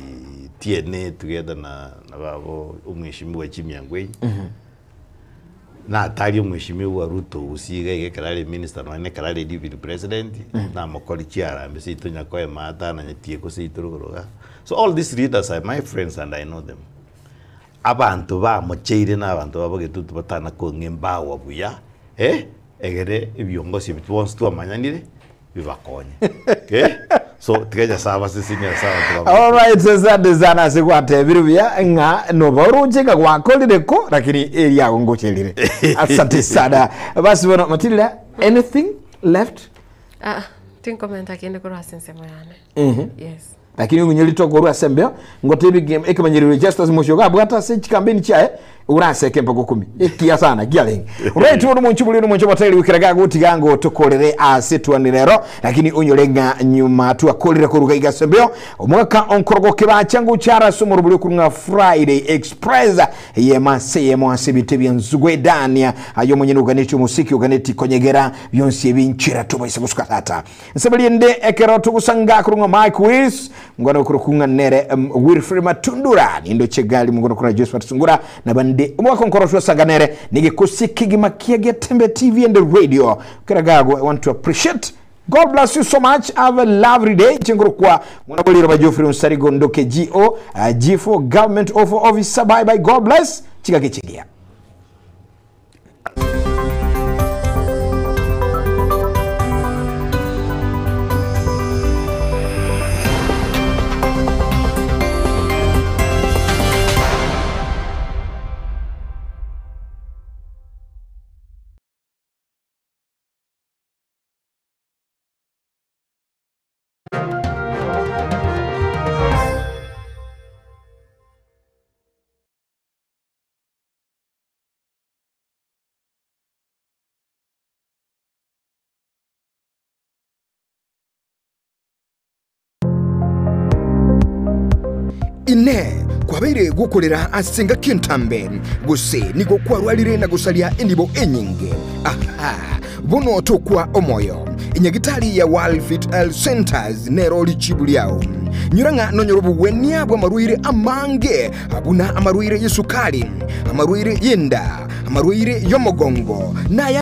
TNA together na na babo omweshimiwa Jimmy Angwenyi natari omweshimiwa Ruto gose iga iga ekero are minister nonye ekero are deputy president namokori chiarambe seito nyakoe maata ananyetie gose seito rogoro iga. So all these leaders are my friends and I know them. Abanto bamocheire na abanto babo getutu batana kong'a embawa buya eh, egere ebiongosi ebi bonsi twamanyanire bibakonye eh, so tiga Nyasaye abasesenie ase abanto babo. Alright, asante sana ase gwatebire buya ng'a noba oroche ng'a gwakorire ko lakini eriago ngocherire. Asante sana. Basi bono Matilda, anything left? Ah, tinkomenta kende korwa ase ensemo yane. Yes. Lakini ong'inye ritoka orwe ase embeo, ngotebi ekemanyererio Justus Musyoka abwate ase chikampeni chiaye, oraseke mpaka okumi. Ekiya sana kiarenge. Right bono omonche bori omonche omotegereri goikera gagotiga ngo tokorere ase twani rero, lakini onyore ng'a nyuma twakorire koruga iga ase embeo, omwaka onkorogo kebacha ngochara ase omorobori okorwa ng'a Friday Express eyemo ase eyemo ase ebite bia Nzugwe Dania aye omonyene oganetie omosiki oganetie konyegera bionsi ebi nchera tobaise gosuka tata. Nsemo rinde ekero togosanga korwa ng'a Mike Wills, mongwana okorokwa ng'a nere Wilfred Matundura, nindoche gari mongwana okorokwa Josephat Sungura, na bande omwaka onkoro twasanga nere negekosi kegima kia Getembe TV and Radio. Kera gago I want to appreciate God bless you so much. Have a lovely day. Chingurukwa mwana boliro ba Geoffrey Onsarigo Ndoke GO G4 Government of Officer. Bye bye. God bless. Chigake chigia. Inee! Kwabeire gokorera ase engaki entambe, gose nigo kwarwarire na gosaria enibo enyinge? Aha! Bono tokwa omoyo. Enyagitari ya Worldfit Health Centres nero richibu riao. Nyora ng'a nonyore obogwenia bw'amarwaire amange, buna amarwaire y'esukari, amarwaire y'enda, amarwaire y'omogongo, na aya.